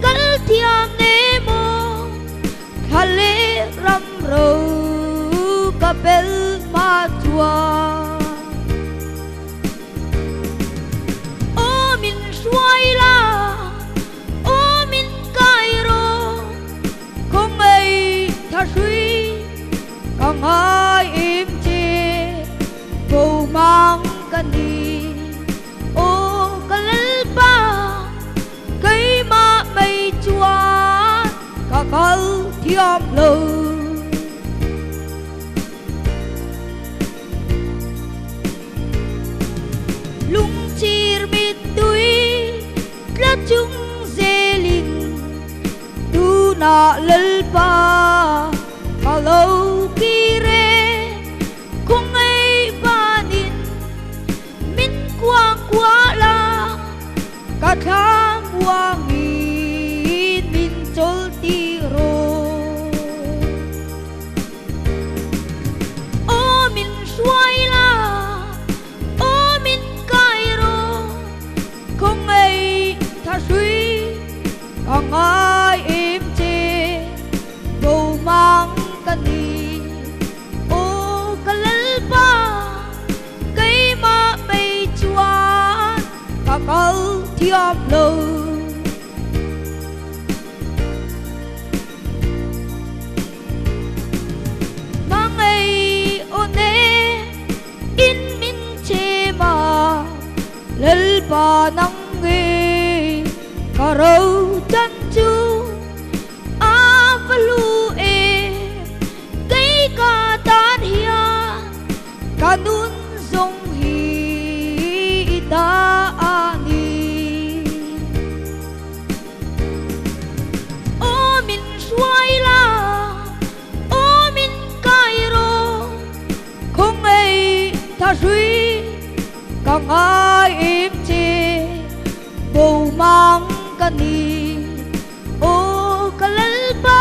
S5: kal thiam ne maw, thla leh ram ro ka bel hma chuan. Aw min hruai la, aw min kai rawh, khawngaih tha hrui ka ngai em che, bo mang ka ni. Aw ka Lalpa, keimah mei chuan ka kal thiam lo. Lungchir mittui tla chung zelin tunah Lalpa ka lo kir e. Khawngaih banin min kuang kual a, ka thla muangin min chawl tih rawh. Aw min hruai la, aw min kai rawh, khawngaih tha hrui ka ngai em che, bo mang ka ni. Aw ka Lalpa, keimah mei chuan ka kal thiam lo. Hmangaih aw ne in min chhem a, Lalpa nang nge ka ro chan chu. A va lu e, kei ka tan hian ka nun zawng hi i ta a ni. Aw min hruai la, aw min kai rawh, khawngaih tha hrui ka ngai em che, bo mang ka ni. Aw ka Lalpa,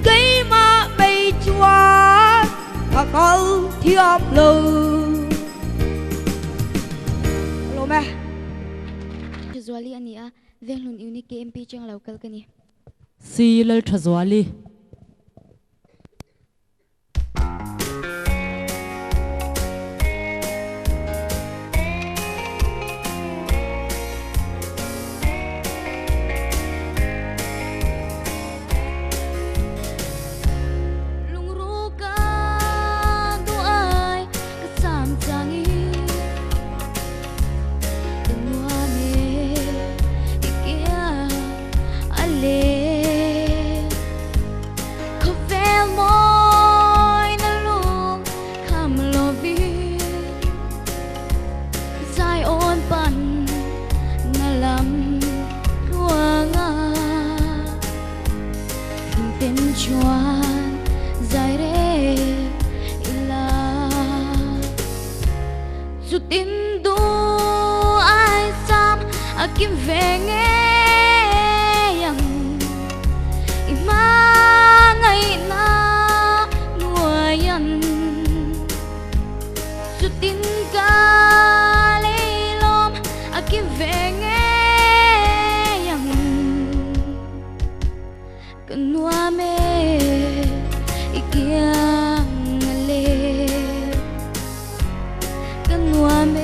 S5: keimah mei chuan ka kal thiam lo. Ka lawm e.
S11: Thazuali a ni a, Venghlun Unit KMP chang lo kal ka ni.
S1: Si Lalthazuali.
S5: a kim ve ngei ang i hmangaihna nuaian chutin ka leilawm a kim ve ngei ang ka nuam e i kiang a le ka nuam e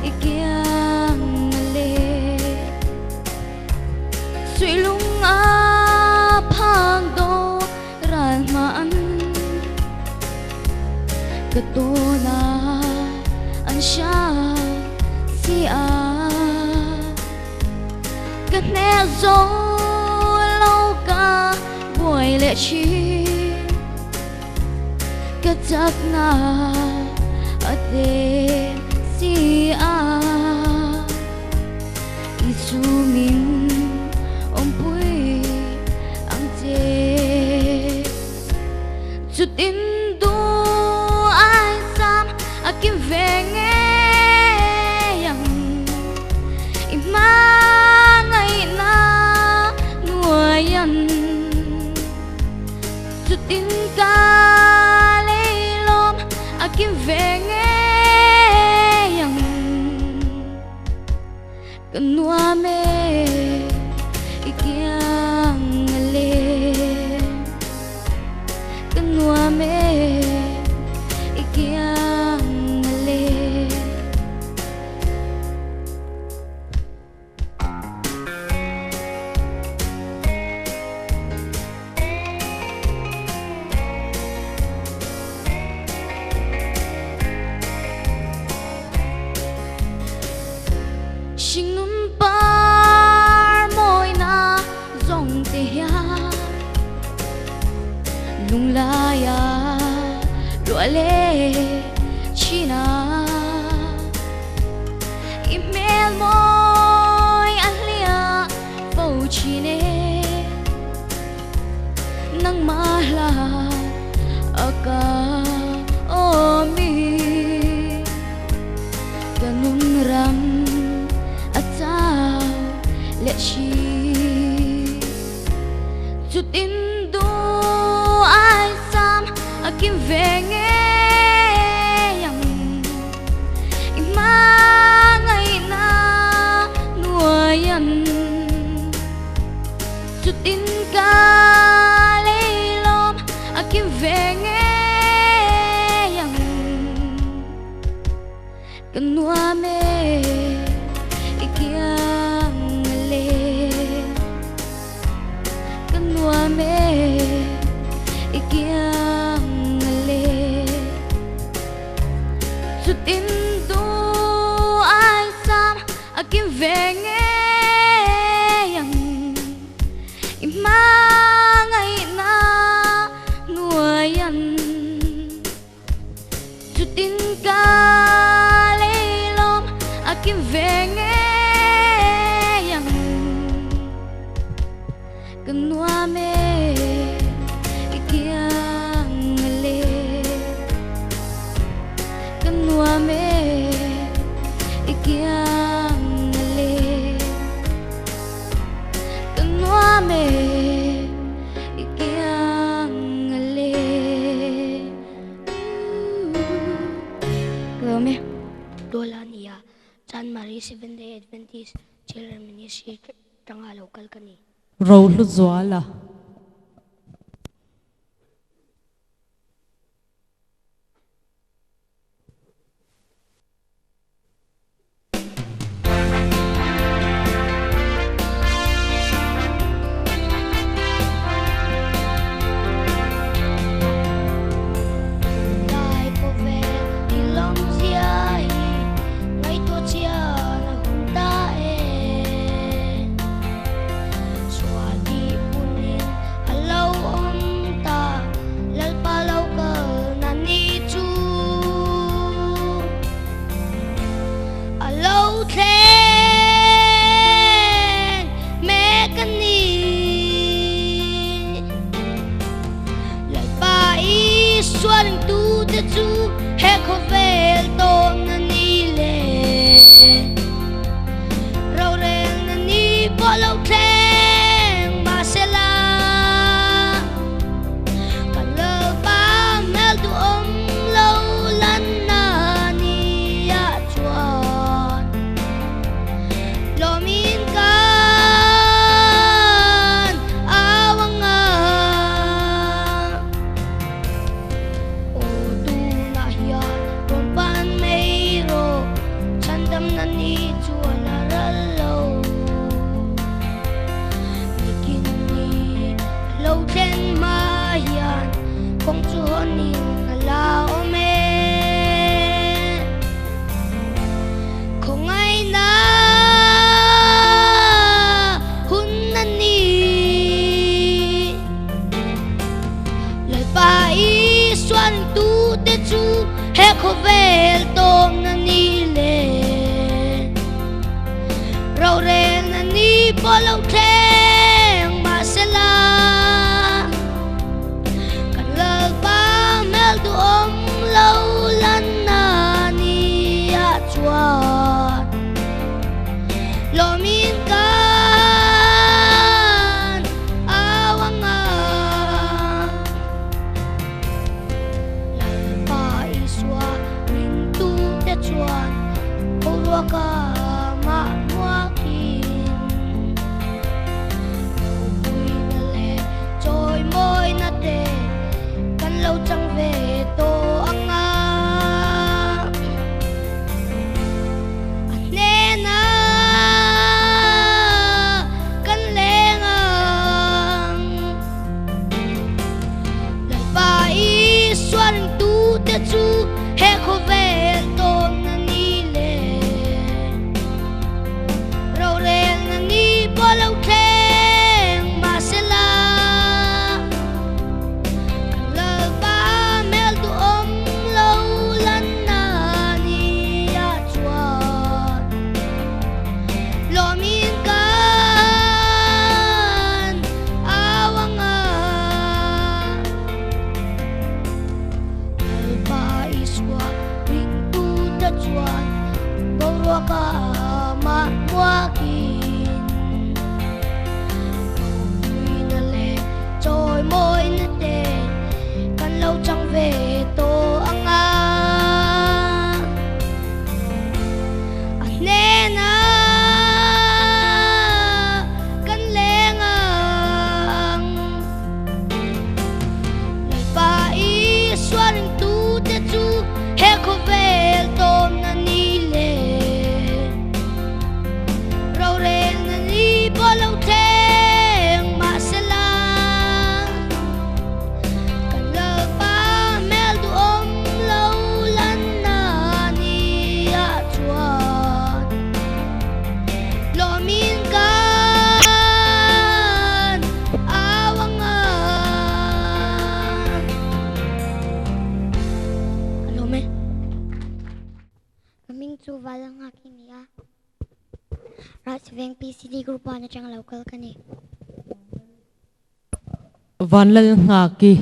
S5: i kiang a le suy lung a phang do ral man ka to na an sha si a ka hne zo lo ka buai leh thin ka chak na a tlem si a i chu min awmpui ang che chutin duh ai sam a kim ve ngei ang i hmangaihna nuaian chutin ka leilawm a kim ve ngei ang ka nuam e i kiang a le ka nuam e i kiang a le. Hringnun par mawina zawng te hian lunglaia ruah leh thin a i hmel mawi a hliah fo thin e nangmah hlan a ka awmi ka nun ram a chau leh thin chutin duh ai sam a kim ve ngei ang i hmangaihna nuaian chutin ka leilawm a kim ve ngei ang ka nuam e i kiang a le ka nuam e i kiang a le chutin duh ai sam a kim ve ngei ang i hmangaihna nuaian chutin ka leilawm a kim ve ngei ang ka nuam e i kiang a le ka nuam e i kiang a le ka nuam e i kiang a le. Ka lawm e.
S10: Lola nia Chanmari Seventh Day Adventist Children Ministry tanga lo kal ka ni.
S1: Rohluzuala.
S3: Lai khawvel i lawmzia hi ngaihtuah chian a hun ta e. Sual tih punin a lo awm ta, Lalpa lo kal na ni chu a lo thleng mek a ni. Lalpa Isua ringtute chu he khawvel tawn a ni le. pawh lo thleng mahsela kan Lalpa hmel duhawm lo lanna nia chuan lawmin kan au ang a. Aw tunah hian rawn pan mai rawh, chhandamna ni chuan a ral lo. Nikin ni a lo thlen hma hian kawng chu hawnin a la awm e. Khawngaihna hun a ni. Lalpa Isuan tute chu he khawvel tawmna ni le rorelna ni pawh lo thleng mahsela kan Lalpa hmel duhawm lo lanna nia chuan lawmin kan au ang a. Lalpa Isua ringtute chuan boruaka mah muakin ropuina leh chawimawina te kan lo chang ve tawh ang a. A hnena kan leng ang. Lalpa Isua ringtute chu he khawvel tawmna ni le rorelna ni pawh lo thleng mahsela kan Lalpa hmel duhawm lo lanna nia chuan lawmin kan au ang a. Lalpa Isua ringtute chuan boruaka mah muakin ropuina leh chawimawina te kan lo chang ve tawh ang a. A hnena kan leng ang. Lalpa Isua ringtute chu he khawvel tawmna ni le rorelna ni pawh lo thleng mahsela kan Lalpa hmel duhawm lo lanna nia chuan lawmin kan au ang a. Ka lawm e.
S12: Ka hming chu Val Nghak i ni a, Rajveng PCD Group 1 atanga lo kal ka ni.
S1: Vanlal Nghaki.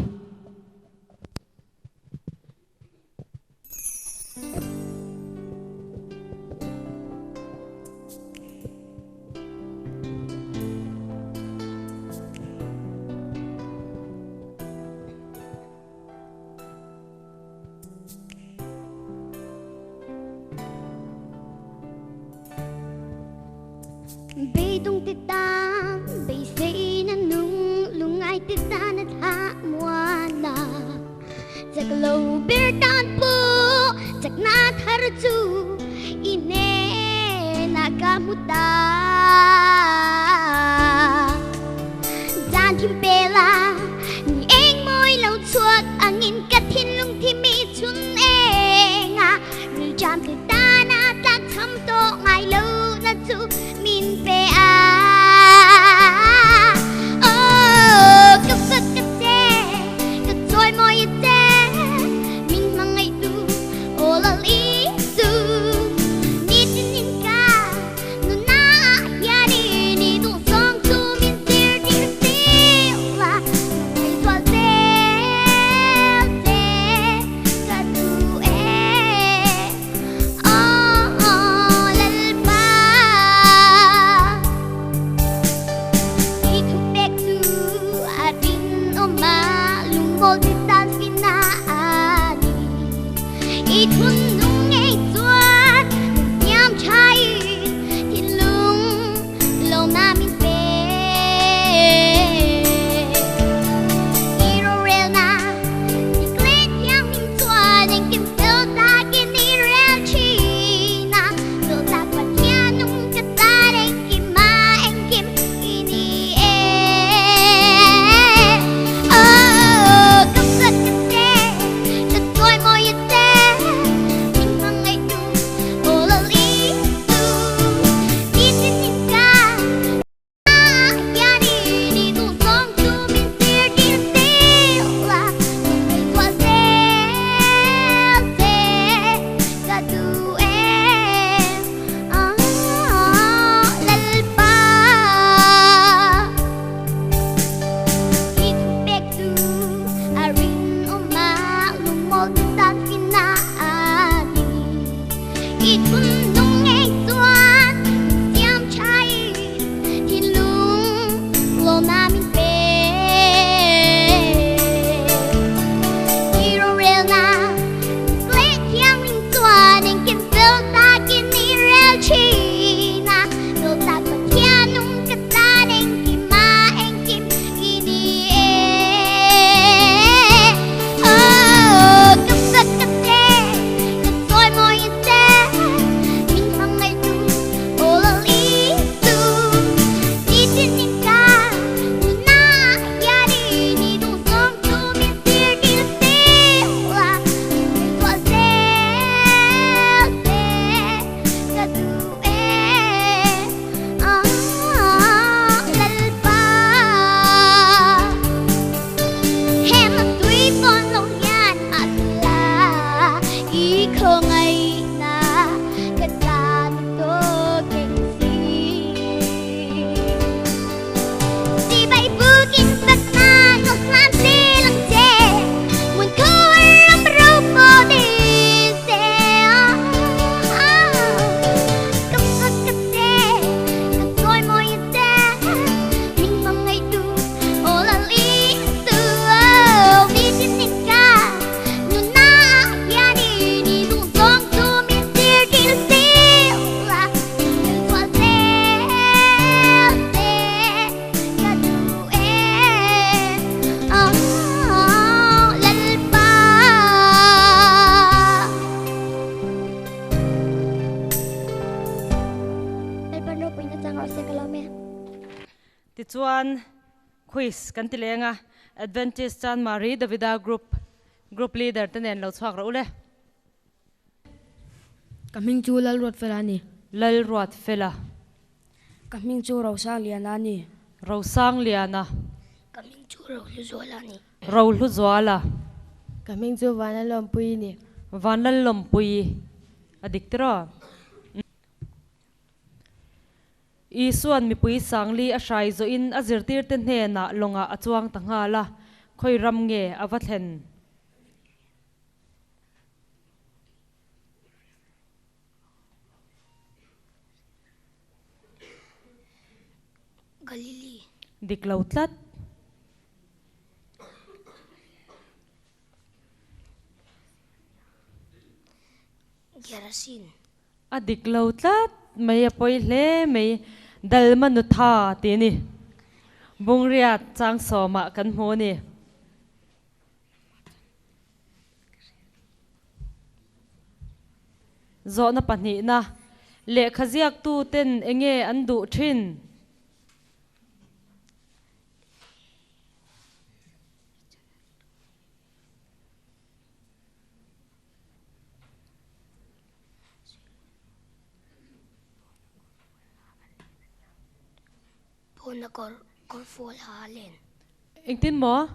S12: Beidawng te tan beiseina nung lungai te tan a thla muana chak lo ber tan pawh chakna thar chu i hnena ka hmu ta. Zan thim pela ni eng mawi lo chhuak angin ka thinlung thi mi chhun enga ril cham te tana tlak cham tawh ngai lo na chu min pe a. Oh, ka fak ka che, ka chawi mawi a che, min hmangaih tu aw lal Isu. Ni tin in ka nuna
S1: Tichuan quiz kan ti leng a, Adventist Chanmari Davida Group Group Leader te nen lo chhuak rawh u le.
S13: Ka hming chu Lalruatfela a ni.
S1: Lalruatfela.
S13: Ka hming chu Rosangliana a ni.
S1: Rosangliana.
S9: Ka hming chu Rohluzuala a ni.
S1: Rohluzuala.
S14: Ka hming chu Vanlalawmpuii a ni.
S1: Vanlalawmpuii a dik tiraw? Isuan mipui sangli a hrai zawhin a zirtirte hnenah lawngah a chuang ta nghal a, khawi ram nge a va thlen?
S9: Galili.
S1: Dik lo tlat.
S9: Gerasin.
S1: A dik lo tlat mai a pawi hle mai Dalma nutha tih a ni. Bungriat chang sawmah kan hmu a ni. Zawhna pahnihna, Lehkha ziaktuten enge an duh thin?
S9: Pawna kawr kawr fual ha a len.
S1: Engtin maw?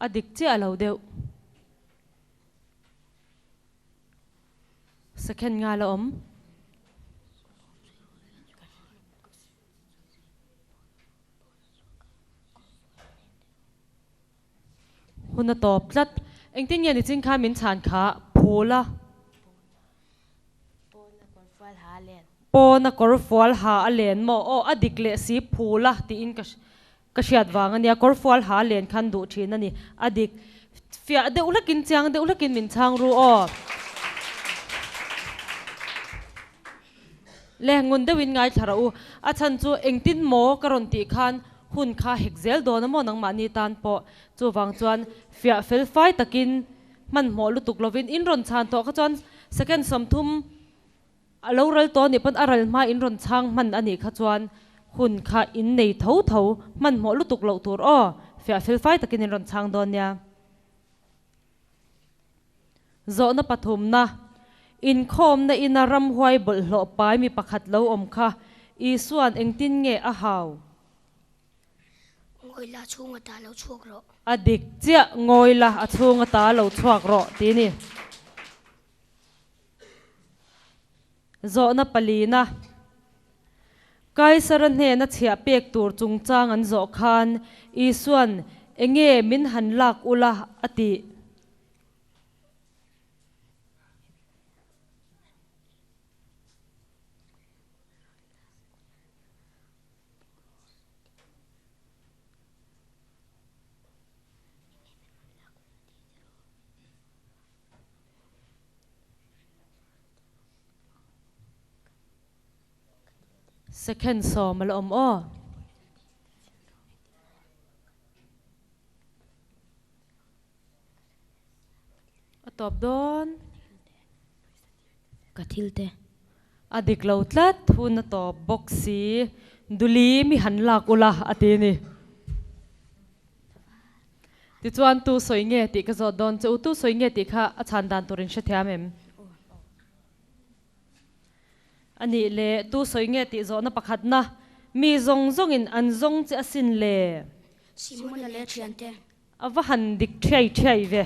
S1: A dik chiah lo deuh. Second nga la awm. Hun a tawp tlat. Engtin nge nichin khan min chhan kha phul a? Pawn a kawr fual ha a len maw? Aw a dik leh si phul a tiin ka ka hriat vang a nia. Kawr fual ha a len khan duh thin a ni. A dik fiah deuh hlakin chiang deuh hlakin min chhang ru aw. Le ngun deuhin ngaithla rawh u. A chhan chu engtin maw ka rawn tih khan hun kha hek zel dawn a maw nangmahni tan pawh. Chuvang chuan fiah fel fai takin hmanhmawh lutuk lovin in rawn chhan tawh kha chuan second 30 a lo ral tawh anih pawn a ral hma in rawn chhang hman anih kha chuan hun kha in nei tho tho hmanhmawh lutuk loh tur aw fiah fel fai takin in rawn chhang dawn nia. Zawhna pathumna, Inkhawmna ina ramhuai bawlhhlawh pai mi pakhat lo awm kha Isua'n engtin nge a hau?
S9: Ngawi la a chhunga ta lo chhuak rawh.
S1: A dik chiah, ngawi la a chhunga ta lo chhuak rawh tih a ni. Zawhna palina, Kaisara hnena chhiah pek tur chungchang an zawh khan Isua'n enge min han lak ula a tih? Second 10 a la awm aw. A tawp dawn.
S13: Ka thil te.
S1: A dik lo tlat hun a tawp bawk si. Duli mi han lak ula a ti ni. Tichuan tu sawi nge tih ka zawt dawn che u, tu sawi nge tih kha a chhan dan turin hrethiam em? A nih le, tu sawi nge tih zawhna pakhatna, mi zawng zawngin an zawng che asin le.
S9: Simona leh thiante.
S1: A va han dik thiai thiai ve.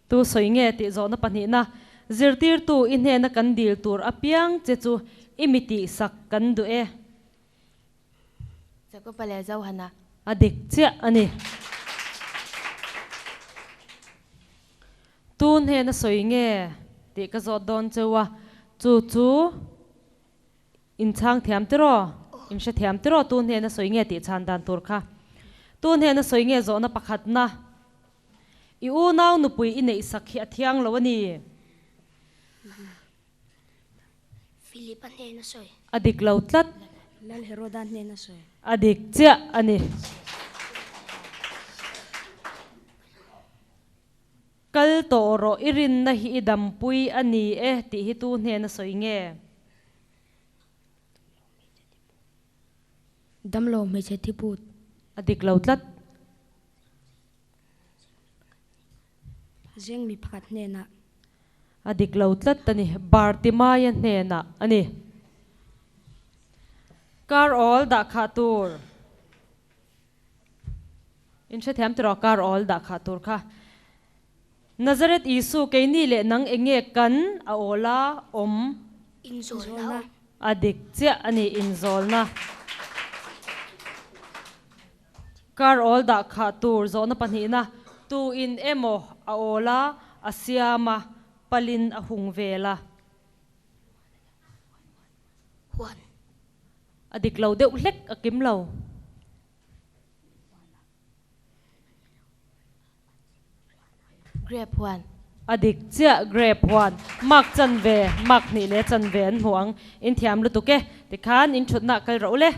S1: Tu sawi nge tih zawhna pahnihna, zirtirtu i hnena kan dil tur apiang che chu i mi tihsak kan duh e.
S14: Jakoba leh Johana.
S1: A dik chiah a ni. Tu hnena sawi nge tih ka zawt dawn cheu a, chu chu inchhang thiam tiraw, inhre thiam tiraw tu hnena sawi nge tih chhan dan tur kha. Tu hnena sawi nge zawhna pakhatna, i unau nupui i neihsak hi a thiang lo a ni.
S9: Philip a hnena sawi.
S1: A dik lo tlat.
S13: Lal Heroda hnena sawi.
S1: A dik chiah a ni. Kal tawh rawh, i rinna hi i dampui a ni e tih hi tu hnena sawi nge?
S13: Damlo hmeichhe thiput.
S1: A dik lo tlat.
S13: Zeng mi pakhat hnenah.
S1: A dik lo tlat a ni. Bartimaia hnenah a ni. Kar awl dah khah tur. In hrethiam tiraw kar awl dah khah tur kha. Nazareth Isu keini leh nang enge kan a awla awm.
S3: Inzawlna.
S1: A dik chiah a ni inzawlna. Kar awl dah khah tur zawhna pahnihna tu in emaw a awla a siam a, palin a hung vel a.
S3: Huan.
S1: A dik lo deuh hlek a kim lo.
S14: Grape huan.
S1: A dik chiah grape huan. Mark chanve, mark hnih leh chanve an hmu ang. In thiam lutuk e. Tikhan in thutna kal rawh u le.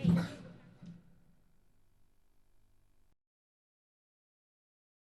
S4: Ei.